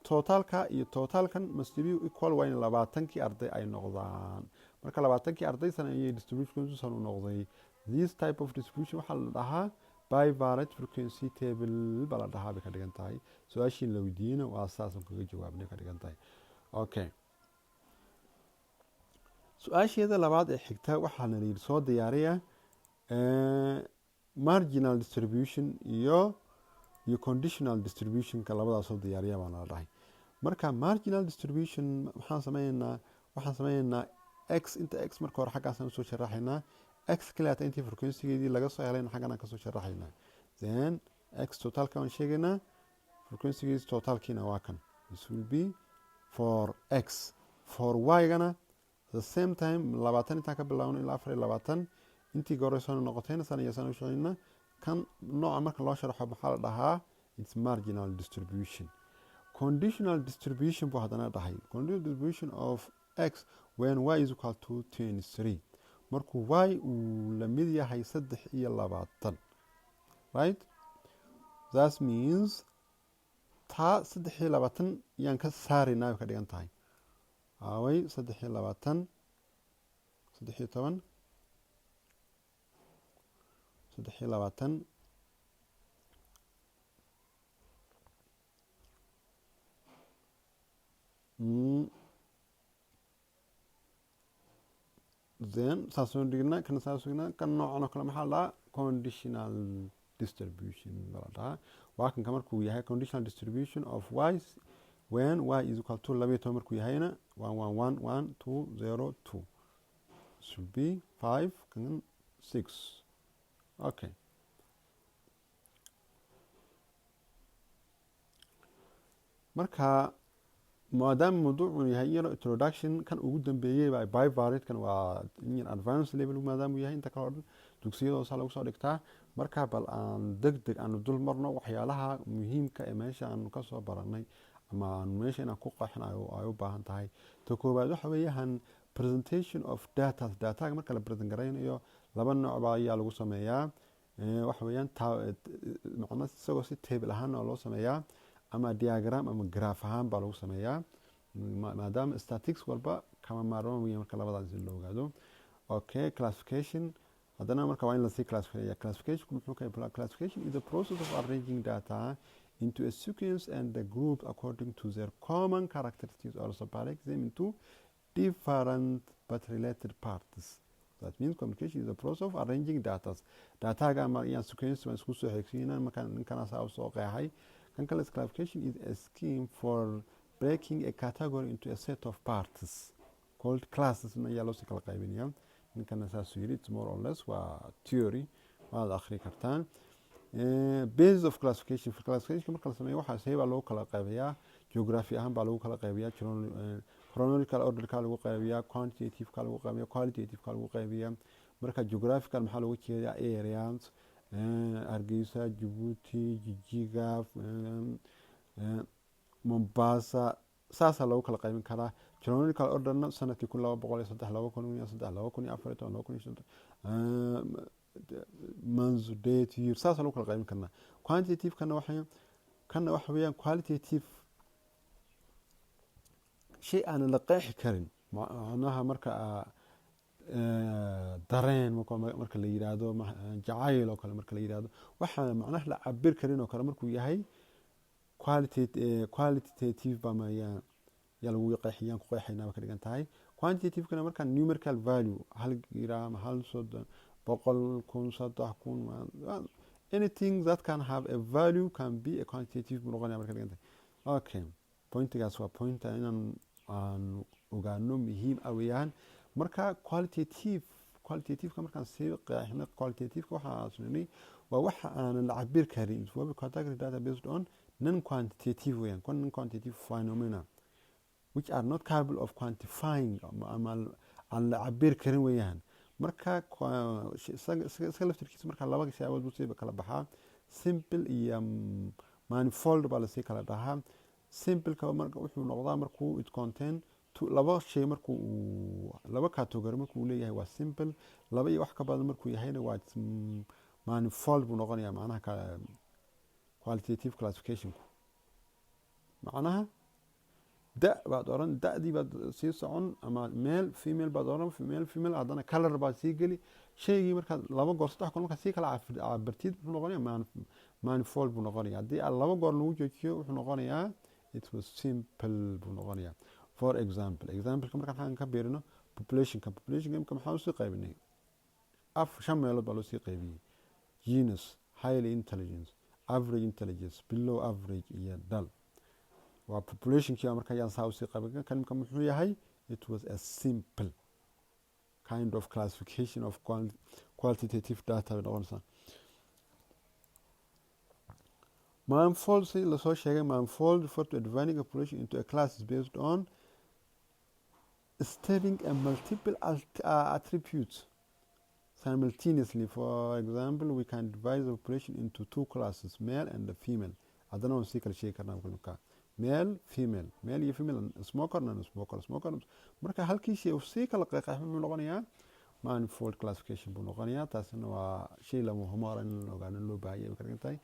totalka iyo totalkan must be equal, waa in 20kii arday ay noqdaan. Marka 20kii arday san ayay distribution san u noqday. This type of distribution waxaa la dhahaa bivariate frequency table baa la dhahaa bay ka dhigan tahay. Su-aashiin la weydiiyeyna waa saasaan kaga jawaabnay ka dhigan tahay. Okay, su-aasheeda labaad ee xigta waxaana la yidhi soo diyaariya marginal distribution iyo conditional distributionka. Labadaas soo diyaariya baana la dhahay. Marka marginal distribution maxaan sameyneynaa? Waxaan sameyneynaa x inta x marka hore xaggaasaan usoo sharaxaynaa. X kaliata intii frequencygeedii laga soo helayna xaggan aan kasoo sharaxaynaa. Then x totalka waan sheegaynaa, frequencygeedii totalkiina waa kan. This will be for x. For y-gana the same time, 20 intaan ka bilaabno ilaa 24 intii goray soo noqotayna san iyo san u sheegnaa. Kan nooca marka loo sharaxo maxaa la dhahaa? It's marginal distribution. Conditional distribution buu haddana dhahay. Conditional distribution of x when y is equal to 23, markuu y uu la mid yahay 23, right? That means taa 23 yaan ka saaraynaa bay ka dhigan tahay. Aaway 23? 13, 23. Then saasoo dhignaa, kana saasoo dhignaa. Kan noocan oo kale maxaa la dhahaa? Conditional distribution baa la dhahaa. Waa kanka markuu yahay conditional distribution of y when y is equal to 12 markuu yahayna, one, one, one, one, two, zero, two, should be five, kan six. Okay, marka maadaama mawduucun yahay yaro introduction, kan ugu dambeeyey baa bivariate, kan waa in advance level maadaama uu yahay, inta kale oo dhan dugsiyada hoose lagu soo dhigtaa. Marka bal aan deg deg aanu dul marno waxyaalaha muhiimka ee meesha aanu kasoo baranay ama aanu meesha inaan ku qeexin ay u baahan tahay. Ta koowaad waxa weeyaan presentation of data. Dataga marka la present garaynayo laba nooc baa ayaa lagu sameeyaa. Waxa weeyaan macna isagoo si table ahaan oo loo sameeyaa ama diagram ama graph ahaan baa lagu sameeyaa. Maadaama statistics walba kama maarmaan weeyaan marka labadaas in la ogaado. Okay, classification haddana marka waa in lasii classify. Classification muxuu ka? Classification is the process of arranging data into a sequence and the group according to their common characteristics or separate them into different but related parts. That means communication is the process of arranging data. Dataga ama iyaan sequence baan isku soo xigsiinaa. Markaan ninkana saa usoo qeexay, kan kale, classification is a scheme for Breaking a category into a set of parts called classes ayaa loosii kala qaybinaya. Ninkana saasuu yidhi. It's more or less waa theory, waad akhri kartaan. Basis of classification. Classification marka la sameeyo, waxaa see baa loogu kala qaybiyaa? Geography ahaan baa lagu kala qaybiyaa, chronological orderka lagu qaybiyaa, quantitative-ka lagu qaybiyaa, qualitative-ka lagu qaybiyaa. Marka geographical maxaa looga jeedaa? Areas, Hargeysa, Jabuuti, Jijiga, Mombasa, saasaa loogu kala qaybin karaa. Chronological orderna sanadkii 1203, 2003, 2014, 2005, months, date, year, saasaa lagu kala qaybin karnaa. Quantitative kana waxay kana waxa weeyaan qualitative shay aanan la qeexi karin. Macnaha marka dareen marka la yiraahdo, jacayl oo kale marka la yiraahdo, waxaa macnaha la cabir karin oo kale markuu yahay, qualitative baa yaa yaa lagu qeexiyaan ku qeexaynaa ba ka dhigan tahay. Quantitative-kana marka numerical value, 1 gram, hal, 30, 100, 1000, 3000, anything that can have a value can be a quantitative buu noqonaya marka dhigan tahay. Okay, pointigaas waa pointa inaan aan ogaano muhiim ah weeyaan. Marka qualitative-ka markaan sii qeexno, qualitative-ka waxaa sunanay waa waxa aanan la cabir karin. Category data based on non quantitative weeyaan, non quantitative phenomena which are not capable of quantifying, ama aan la cabir karin weeyaan. Marka isaga laftirkiisa marka laba siyaabood buu sii kala baxaa, simple iyo manifold baa lasii kala dhahaa. Simpleka marka wuxuu noqdaa markuu it contain laba shay, markuu uu laba category markuu leeyahay waa simple. Laba iyo wax ka badan markuu yahayna waa manifold buu noqonayaa. Macnaha qualitative classificationku macnaha da baad oran, da'dii baad sii socon, ama male, female baad oran, male, female, haddana color baad sii geli shaygii. Markaad laba goor, saddex goor markaad sii kala cabirtid, wuxuu noqonayaa manifold buu noqonaya. Haddii aad laba goor lagu joojiyo, wuxuu noqonayaa it was simple buu noqonayaa. For example, exampleka markaan xaggan ka biirino populationka imika maxaa usii qaybinay? Af shan meelood baa loo sii qaybiyey: genius, highly intelligence, average intelligence, below average iyo dull. Waa populationkii. Marka ayaan saa usii qaybin kan imika muxuu yahay? It was a simple kind of classification of qualitative data bay noqonaysaa. Manifold, si lasoo sheegay, manifold refer to dividing a population into a classes based on studying a multiple attributes simultaneously. For example, we can divide the population into two classes, male and the female. Haddana waan sii kala sheegi karnaa marka male, female, male iyo female, smoker, non smoker, smoker. Marka halkii shay uu sii kala qeexay muxuu noqonayaa? Manifold classification buu noqonayaa. Taasina waa shay lama humaara in la ogaano loo baahaya ay ka dhigan tahay.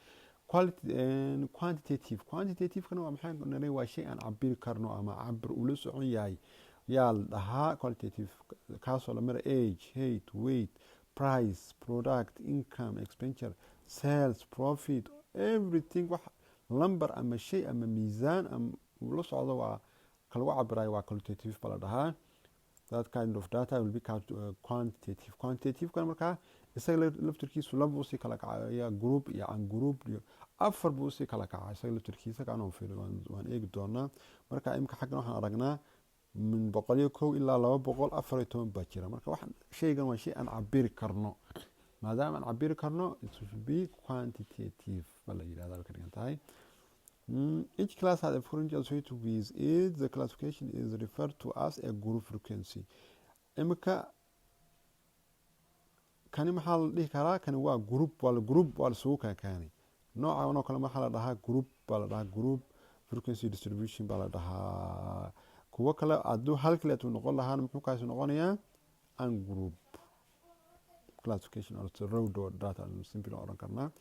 Quality quantitative quantitative-kana waa maxay nalay? Waa shay aan cabiri karno ama cabir ula socon yahay yaa la dhahaa qualitative, kaasoo la mara age, height, weight, price, product, income, expenditure, sales, profit, everything. Wax number ama shay ama miisaan ama uu la socdo waa ka lagu cabirayo, waa qualitative ba la dhahaa. That kind of data will be quantitative. Quantitative-kana markaa isaga laftirkiisu laba usii kala kacaya, group iyo ungroup, iyo afar buu usii kala kaca isaga laftirkiisa. Kaanoo fiiri waan eegi doonaa. Marka imika xaggan waxaan aragnaa min 101 ilaa 214 baa jira. Marka waxaan shaygan waa shay aan cabiri karno. Maadaama aan cabiri karno, it should be quantitative ba la yidhahdaa bay ka dhigan tahay. Each class has a frequency associated with it. The classification is referred to as a group frequency. Imika kani maxaa la dhihi karaa? Kani waa group, waa la group, waa lasugu keenay. Noocan oo kale maxaa la dhahaa? Group baa la dhahaa, group frequency distribution baa la dhahaa. Kuwo kale hadduu hal kaleetu noqon lahaana, muxuu kaasi noqonayaa? Ungroup classification or raw data simply oran karnaa.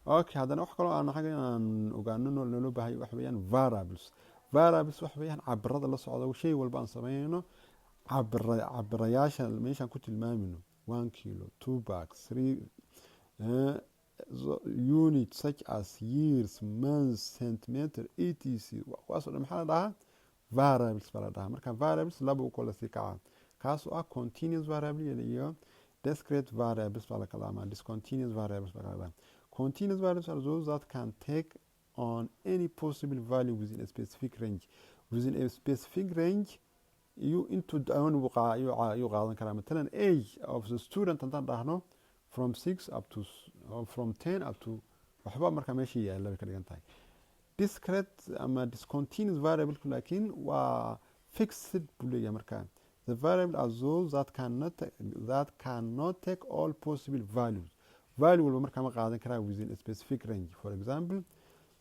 Okay, haddana wax kaloo aan xagga aan ogaano naloo bahay waxa weeyaan variables. Variables waxa weeyaan cabirada la socda shay walba aan sameynayno, cabira cabirayaasha meeshaan ku tilmaamino, 1 kilo, two bags, three unit such as years, months, centimeter, etc. Kuwaasoo dhan maxaa la dhahaa? Variables baa la dhahaa. Marka variables laba u kala sii kaca, kaas oo ah continuous variable iyo discrete variables baa la kala ama discontinuous variables baa la kala. Continuous variables are those that can take on any possible value within a specific range. Within a specific range iyo intuu doon ayuu qaadan karaa. Matalan, age of the student haddaan dhahno from six up to, from 10 up to, waxba markaa meesha yaalla bay ka dhigan tahay. Discrete ama discontinuous variable laakiin waa fixed buu leeyahay. Markaa the variable are those that cannot take all possible values. Value walba markaa ma qaadan karaa within a specific range. For example,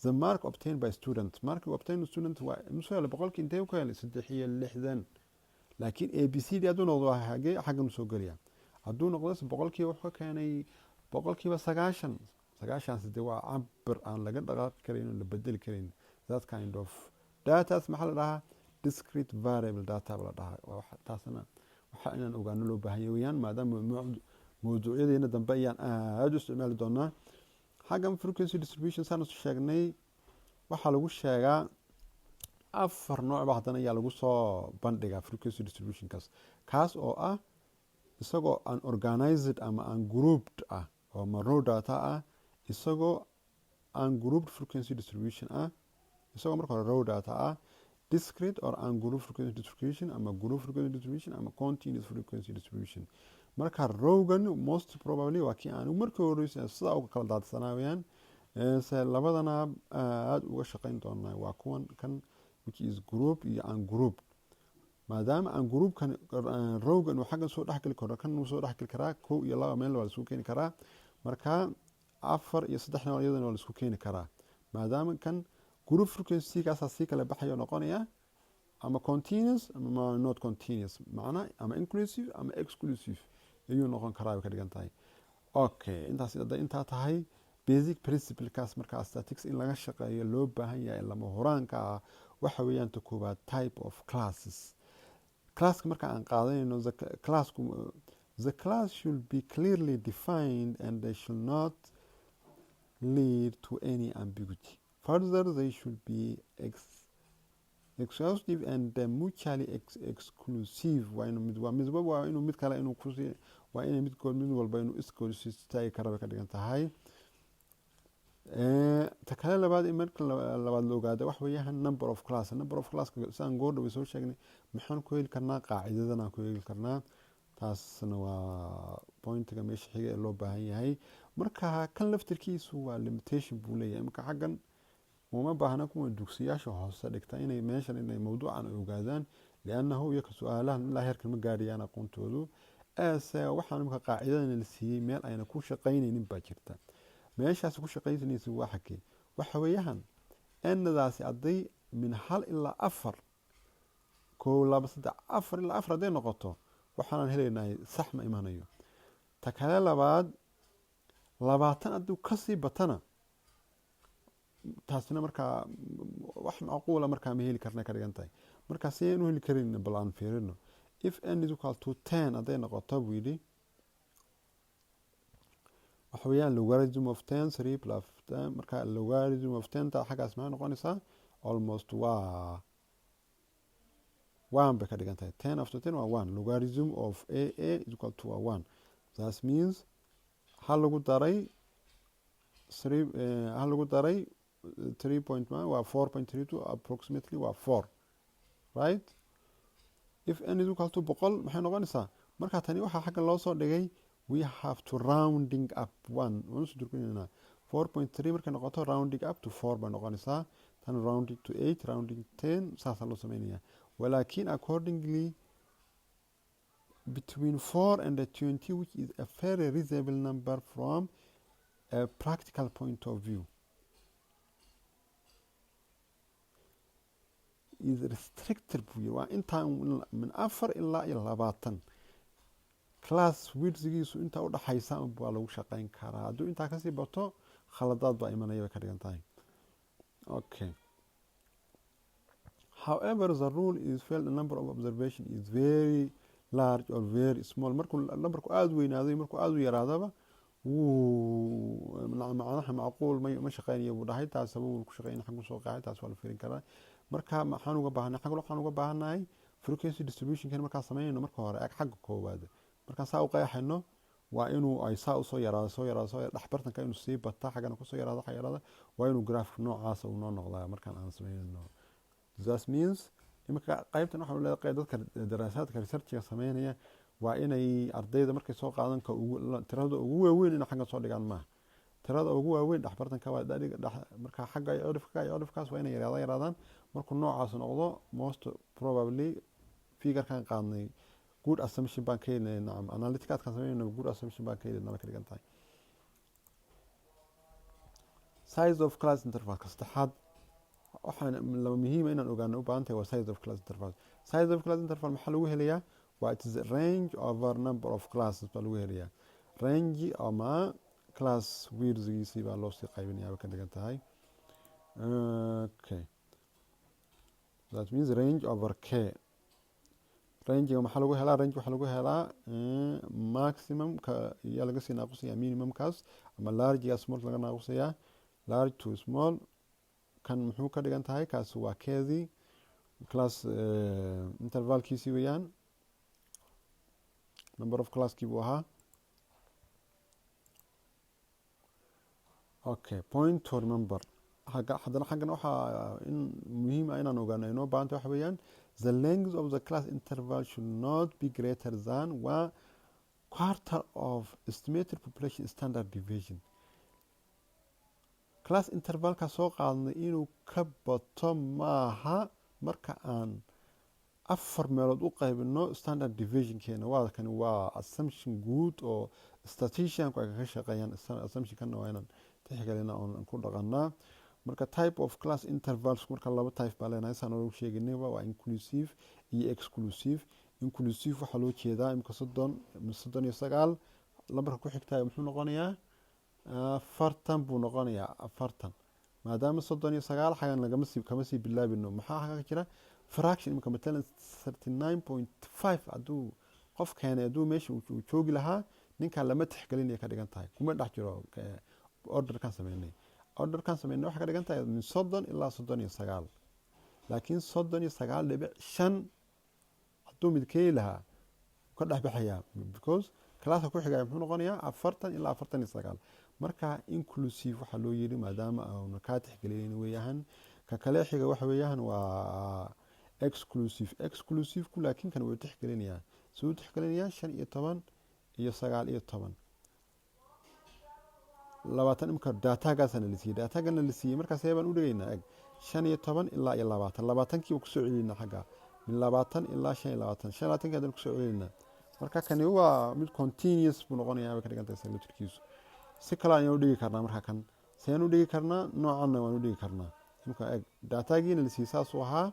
the mark obtained by student, mark obtained student waa muxuu helay? Boqolkii intee ku helay? 63. Laakiin A, B, C, D hadduu noqdo, xagee xaggan soo gelaya? Hadduu noqdo boqolkiiba wuxuu ka keenay 90%, sagaashan side waa cabir aan laga dhaqaaqi karayn oo la bedeli karayn. That kind of datas maxaa la dhahaa? Discrete variable data ba la dhahaa. Taasna waxa inaan ogaano loo baahan yahay weyaan, maadaama mawduucyadeena dambe ayaan aada u isticmaali doonaa. Xaggan frequency distribution saan sheegnay, waxaa lagu sheegaa afar nooc ba. Haddana ayaa lagu soo bandhigaa frequency distributionkaas, kaas oo ah isagoo unorganized ama ungrouped ah oo ama raw data ah, isagoo ungrouped frequency distribution ah, isagoo marka hore raw data ah, discrete or ungrouped frequency distribution, ama group frequency distribution, ama continuous frequency distribution. Marka rawgan most probably waa kii aan markii horreysay sidaa uga kala daadsanaa weyaan. Se labadana aada uga shaqeyn doonaa waa kuwan kan, which is group iyo ungrouped. Maadaama ungroupkan rawgan uu xaggan soo dhexgeli karo, kan uu soo dhexgeli karaa, kow iyo laba meel waa la isku keeni karaa. Marka afar iyo saddexna iyadana waa la isku keeni karaa, maadaama kan group frequency-gaasaa sii kala baxayo, noqonaya ama continuous ama not continuous, macna ama inclusive ama exclusive ayuu noqon karaa bay ka dhigan tahay. Okay, intaas hadday intaa tahay, basic principlekaas markaa statistics in laga shaqeeyo loo baahan yahay, lama huraanka ah, waxa weeyaan ta koowaad type of classes. Classka marka aan qaadanayno, classku, the class should be clearly defined and they should not lead to any ambiguity. Further, they should be exhaustive and mutually exclusive. Waa inuu mid waa midba waa inuu mid kale inuu kusi waa inay midkood mid walba inuu iskood istaagi kara bay ka dhigan tahay. Ta kale labaad, marka labaad la ogaada, wax weeyaan number of class. Number of class sidaan goor dhaway soo sheegnay, maxaan ku heli karnaa? Qaacidadan aan ku heli karnaa. Taasna waa pointiga meesha xiga ee loo baahan yahay. Marka kan laftirkiisu waa limitation buu leeyahay. Marka xaggan uma baahna kuwa dugsiyaasha hoose dhigta inay meeshan inay mawduucan ay ogaadaan, liannahu iyaka su-aalahan ilaa heerkan ma gaarayaan aqoontoodu. Ese waxaan imika qaacidadan la siiyey meel ayna ku shaqaynaynin baa jirta. Meeshaas ku shaqaynaysa waa xagee? Waxa weeyaan n-daasi hadday min hal ilaa afar, kow, laba, saddex, afar, ilaa afar hadday noqoto, waxaanaan helaynaa sax ma imanayo. Ta kale labaad, 20 hadduu kasii batana, taasina markaa wax macquula markaa ma heli karna ka dhigan tahay. Marka si aynu heli karin, bal aan fiirino. If n is equal to 10 hadday noqoto, buu yidhi, waxa weeyaan logarithm of 10, three plus 10. Marka logarithm of 10 ta xaggaas maxay noqonaysaa? Almost waa one bay ka dhigan tahay. 10 after 10 waa one. Logarithm of a is equal to waa one. That means hal lagu daray three, hal lagu daray 3.1 waa 4.32, approximately waa four, right? If n is equal to 100, maxay noqonaysaa? Marka tani waxaa xaggan loo soo dhigay, we have to rounding up one, waan usoo durkinaynaa. 4.3 markay noqoto, rounding up to four bay noqonaysaa. Tan rounding to eight, rounding 10, saasaa loo sameynaya. Walaakin accordingly between 4 and 20, which is a very reasonable number from a practical point of view, is restricted, buu yiri. Waa intaa min afar ilaa iyo 20 class widthgiisu intaa udhaxaysa waa lagu shaqeyn karaa. Hadduu intaa kasii bato, khaladaad baa imanaya bay ka dhigan tahay. Okay. However, the rule is failed the number of observation is very large or very small. Markuu numberku aada u weynaado iyo markuu aada u yaraadaba, wuu macnaha macquul ma shaqeynayo, buu dhahay. Taas sabab ku shaqeyn xaggu soo qaaxay, taas waa la fiirin karaa. Marka maxaan uga baahanay? Xagga waxaan uga baahannahay frequency distributionkan markaan sameynayno, marka hore eg xagga koowaad markaan saa u qeexayno, waa inuu ay saa usoo yaraado, soo yaraado, soo dhexbartanka inuu sii bata, xaggana kusoo yaraado, xa yaraada, waa inuu graph noocaasa uu noo noqdaa markaan aan sameynayno. That means iminka qaybtan waxaan leedahay dadka daraasaadka researchiga sameynaya waa inay ardayda markay soo qaadan ka ugu tirada ugu waaweyn inay xagga soo dhigaan maaha. Tirada ugu waaweyn dhexbartanka waa marka xagga iyo cirifka iyo cirifkaas waa inay yaraadaan. Markuu noocaas noqdo, most probably figurekan qaadnay good assumption baan ka helnay. Nacam, analyticadkan sameynayno good assumption baan ka helnay ka dhigan tahay. Size of class interval ka saddexaad waxaan laba muhiima inaan ogaano u baahan tahay waa size of class interval. Size of class interval maxaa lagu helayaa? Waa it is range over number of classes baa lagu helayaa. Range ama class widthgiisii baa loo sii qaybinayaa bay ka dhigan tahay. Okay, that means range over k. Rangega maxaa lagu helaa? Range waxaa lagu helaa maximum ka iyaa laga sii naaqusaya minimumkaas, ama large small laga naaqusayaa, large to small. Kan muxuu ka dhigan tahay? Kaasi waa keedii class intervalkiisii weeyaan, number of classkii buu ahaa. Okay, point to remember. Haddana xaggan waxaa in muhiim ah inaan ogaano inoo baahanta waxa weeyaan the length of the class interval should not be greater than one quarter of estimated population standard deviation. Class intervalka soo qaadnay inuu ka bato maaha marka aan afar meelood u qaybino standard deviationkeena. Waa kani waa assumption guud oo statisticianku ay kaga shaqeeyaan. Assumptionkana waa inaan tixgelina oon ku dhaqanaa. Marka type of class intervals, marka laba type baa leenahay saan oogu sheeginayba, waa inclusive iyo exclusive. Inclusive waxaa loo jeedaa imika 30, 39, lambarka ku xigtaay muxuu noqonayaa? 40 buu noqonayaa, 40. Maadaama 39 xagan lagama sii kama sii bilaabino, maxaa xaga ka jira? Fraction. Imika matalan 39.5 hadduu qof keenay, hadduu meesha uu joogi lahaa, ninkan lama tixgelinaya ka dhigan tahay, kuma dhex jiro orderkan sameynay. Orderkan sameynay waxay ka dhigan tahay min 30 ilaa 39, laakiin 39.5 hadduu mid keeni lahaa ka dhex baxayaa, because classka ku xigaya muxuu noqonayaa? 40 ilaa 49. Marka inclusive waxaa loo yiri maadaama aanu kaa tixgelinayn weeyahan. Ka kale xiga waxa weeyaan waa exclusive. Exclusive-ku laakiin kan wuu tixgelinayaa. Siduu tixgelinayaa? 15 iyo 19, 20. Imika datagaasana la siiyey, datagana la siiyey. Markaas see baan u dhigaynaa? Eg, 15 ilaa iyo 20, labaatankii baan kusoo celinaa xagga, min 20 ilaa 25, 25kii haddana kusoo celinaa. Marka kani waa mid continuous buu noqonayaa bay ka dhigan tahay laftirkiisu. Si kale ayaan u dhigi karnaa. Marka kan seen u dhigi karnaa? Noocanna waan u dhigi karnaa. Imika eg, datagiina la siiyey saasuu ahaa.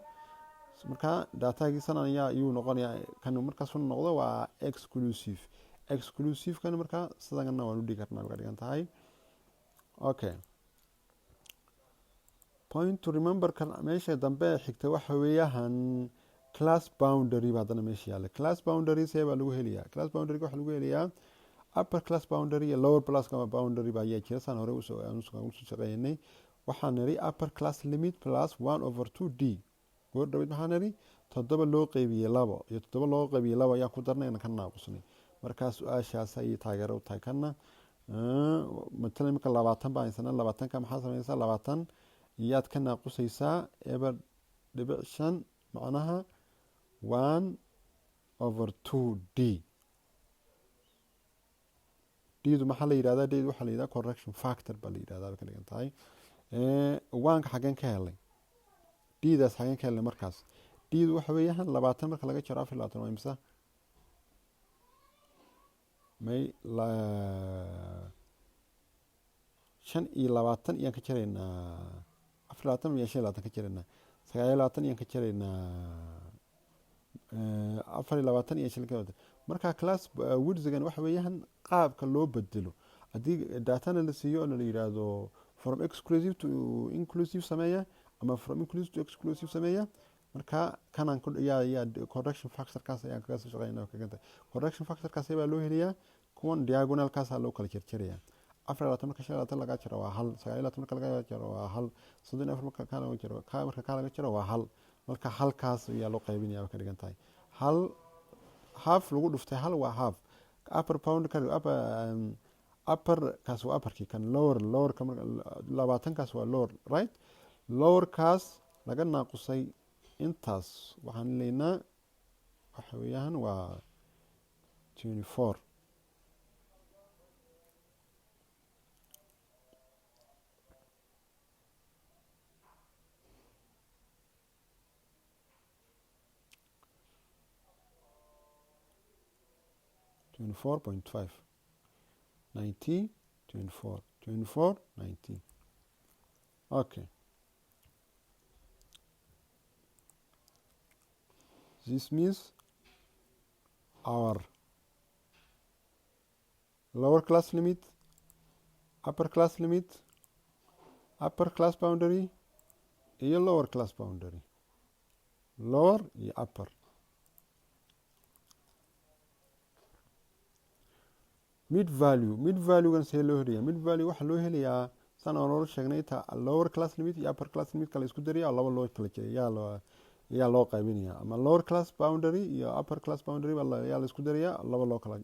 Marka datagii sanan ayaa iyuu noqonayaa. Kan markaasuu noqdo waa exclusive. Exclusive kan marka sidana waan u dhigi karnaa bay ka dhigan tahay. Okay, point to remember. Kan meesha dambe xigta waxa weeyahan class boundary ba haddana meesha yaalla. Class boundary see baa lagu helayaa? Class boundary waxaa lagu helayaa upper class boundary iyo lower class boundary baa ayaa jira. Saan hore usoo shaqeynay, waxaan niri upper class limit plus one over two d. Goor dhaweyd maxaa niri? Toddoba loo qeybiyey labo iyo toddoba loo qeybiyey labo ayaan ku darnay, ka naaqusnay. Markaa su-aashaas ayay taageero u tahay. Kana matalan imika 20 baa haysanaa. 20-ka maxaa sameynaysaa? 20 iyaad ka naaqusaysaa 0.5, macnaha one over two d. D-du maxaa la yidhahdaa? D-du waxaa la yidhahdaa correction factor baa la yidhahdaa bay ka dhigan tahay. Waanka xageen ka helay? D-daas xageen ka helnay? Markaas D-du waxa weeyaan 20 marka laga jaro 24 waa imisa? May, 25 iyaan ka jaraynaa 24 iyaan 25 ka jaraynaa, 29 iyaan ka jaraynaa 24 iyo 25. Marka class widthgan waxa weeyaan qaabka loo bedelo haddii datana la siiyo oo la yidhaahdo from exclusive to inclusive sameeya ama from inclusive to exclusive sameeya. Marka kanaan yaa correction factorkaas ayaan kaga soo shaqeynaa kaganta. Correction factorkaas baa loo helayaa. Kuwan diagonalkaasaa loo kala jarjaraya. 24 marka 25 laga jaro waa hal, 29 marka laga jaro waa hal, 34 marka ka laga jaro marka ka laga jaro waa hal. Marka halkaas ayaa loo qaybinaya bay ka dhigan tahay. Hal half lagu dhuftay hal waa half. Upper bound ka upper, upper kaas waa upperkii, kan lower, lowerka 20-kaas waa lower, right? Lowerkaas laga naaqusay Intaas waxaan leynaa waxa weeyaan waa 24. 24.5, 19, 24, 24, 19. Okay, this means our lower class limit, upper class limit, upper class boundary iyo lower class boundary, lower iyo upper. Mid value, mid value-gan see loo helayaa? Mid value waxaa loo helayaa saan aan hore sheegnay, ta lower class limit iyo upper class limit kala isku daraya oo laba loo kala jeeya yaa loo qaybinaya, ama lower class boundary iyo upper class boundary baa yaa la isku daraya, laba loo kala,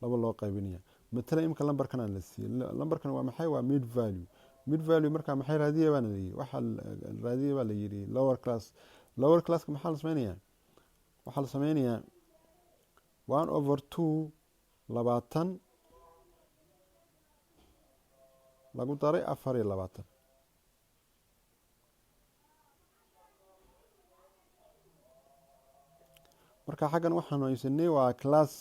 laba loo qaybinaya. Matala imika lambarkan aan la siiyey, lambarkan waa maxay? Waa mid value. Mid value marka maxay raadiya baana la yidhi? Waxaa raadiya baa la yidhi lower class. Lower classka maxaa la sameynayaa? Waxaa la sameynayaa 1 over 2, 20 lagu daray 24. Marka xaggan waxaanu haysanay waa class,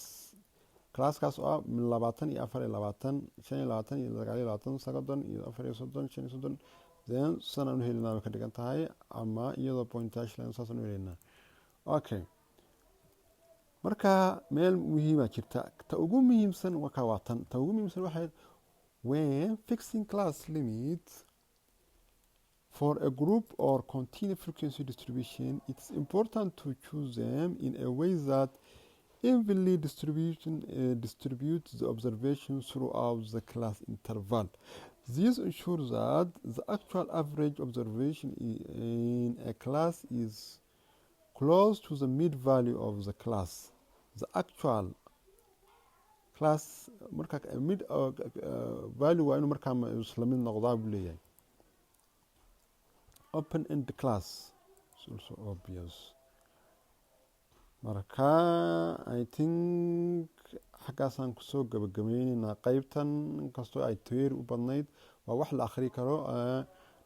classkaas oo ah 20 iyo 24, 25 iyo 29, 30 iyo 34, 35. Then sanaan u helinaa bay ka dhigan tahay, ama iyadoo pointash line saasaan u helaynaa. Okay, marka meel muhiima jirta. Ta ugu muhiimsan waka waa tan. Ta ugu muhiimsan waxay, when fixing class limit for a group or continuous frequency distribution, it's important to choose them in a way that evenly distributes the observations throughout the class interval. This ensures that the actual average observation in a class is close to the mid value of the class. The actual class marka mid value waa inuu markaa isla mid noqdaa buu leeyahay. Open end class is also obvious. Marka I think xaggaasaan kusoo gabagabayneynaa qeybtan, inkastoo ay theory u badnayd, waa wax la akhri karo.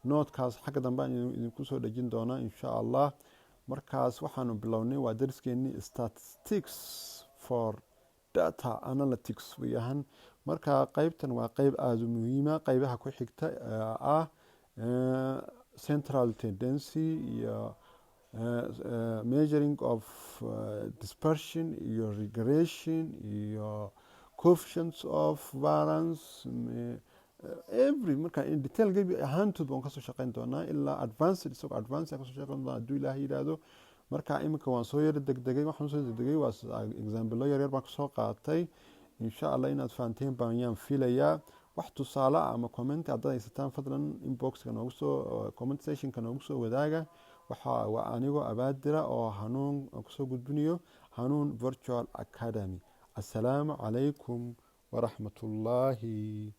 Noodkaas xagga dambe aan idinku soo dhejin doonaa, insha Allah. Markaas waxaanu bilownay waa dariskeennii statistics for data analytics weyahan. Marka qeybtan waa qeyb aada u muhiima. Qeybaha ku xigta ah central tendency iyo measuring of dispersion iyo regression iyo coefficients of variance, every marka in detail gebi ahaantood waan kasoo shaqeyn doonaa, ilaa advanced, isagoo advanced aan kasoo shaqeyn doonaa hadduu Ilaahay yidhaahdo. Marka iminka waan soo yaro degdegay. Waxaan soo degdegay waa example yar yar baan kasoo qaatay. Insha Allah inaad fahanteen baan yaan filayaa. Wax tusaale ah ama comment haddaad haysataan, fadlan inboxka noogu soo, comment sectionka noogu soo wadaaga. Waxa waa anigoo Abaadira oo Hanuun kusoo gudbinayo Hanuun Virtual Academy. Assalaamu calaykum waraxmatullaahi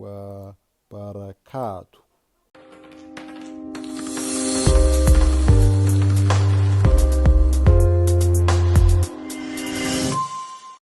wabarakaatu.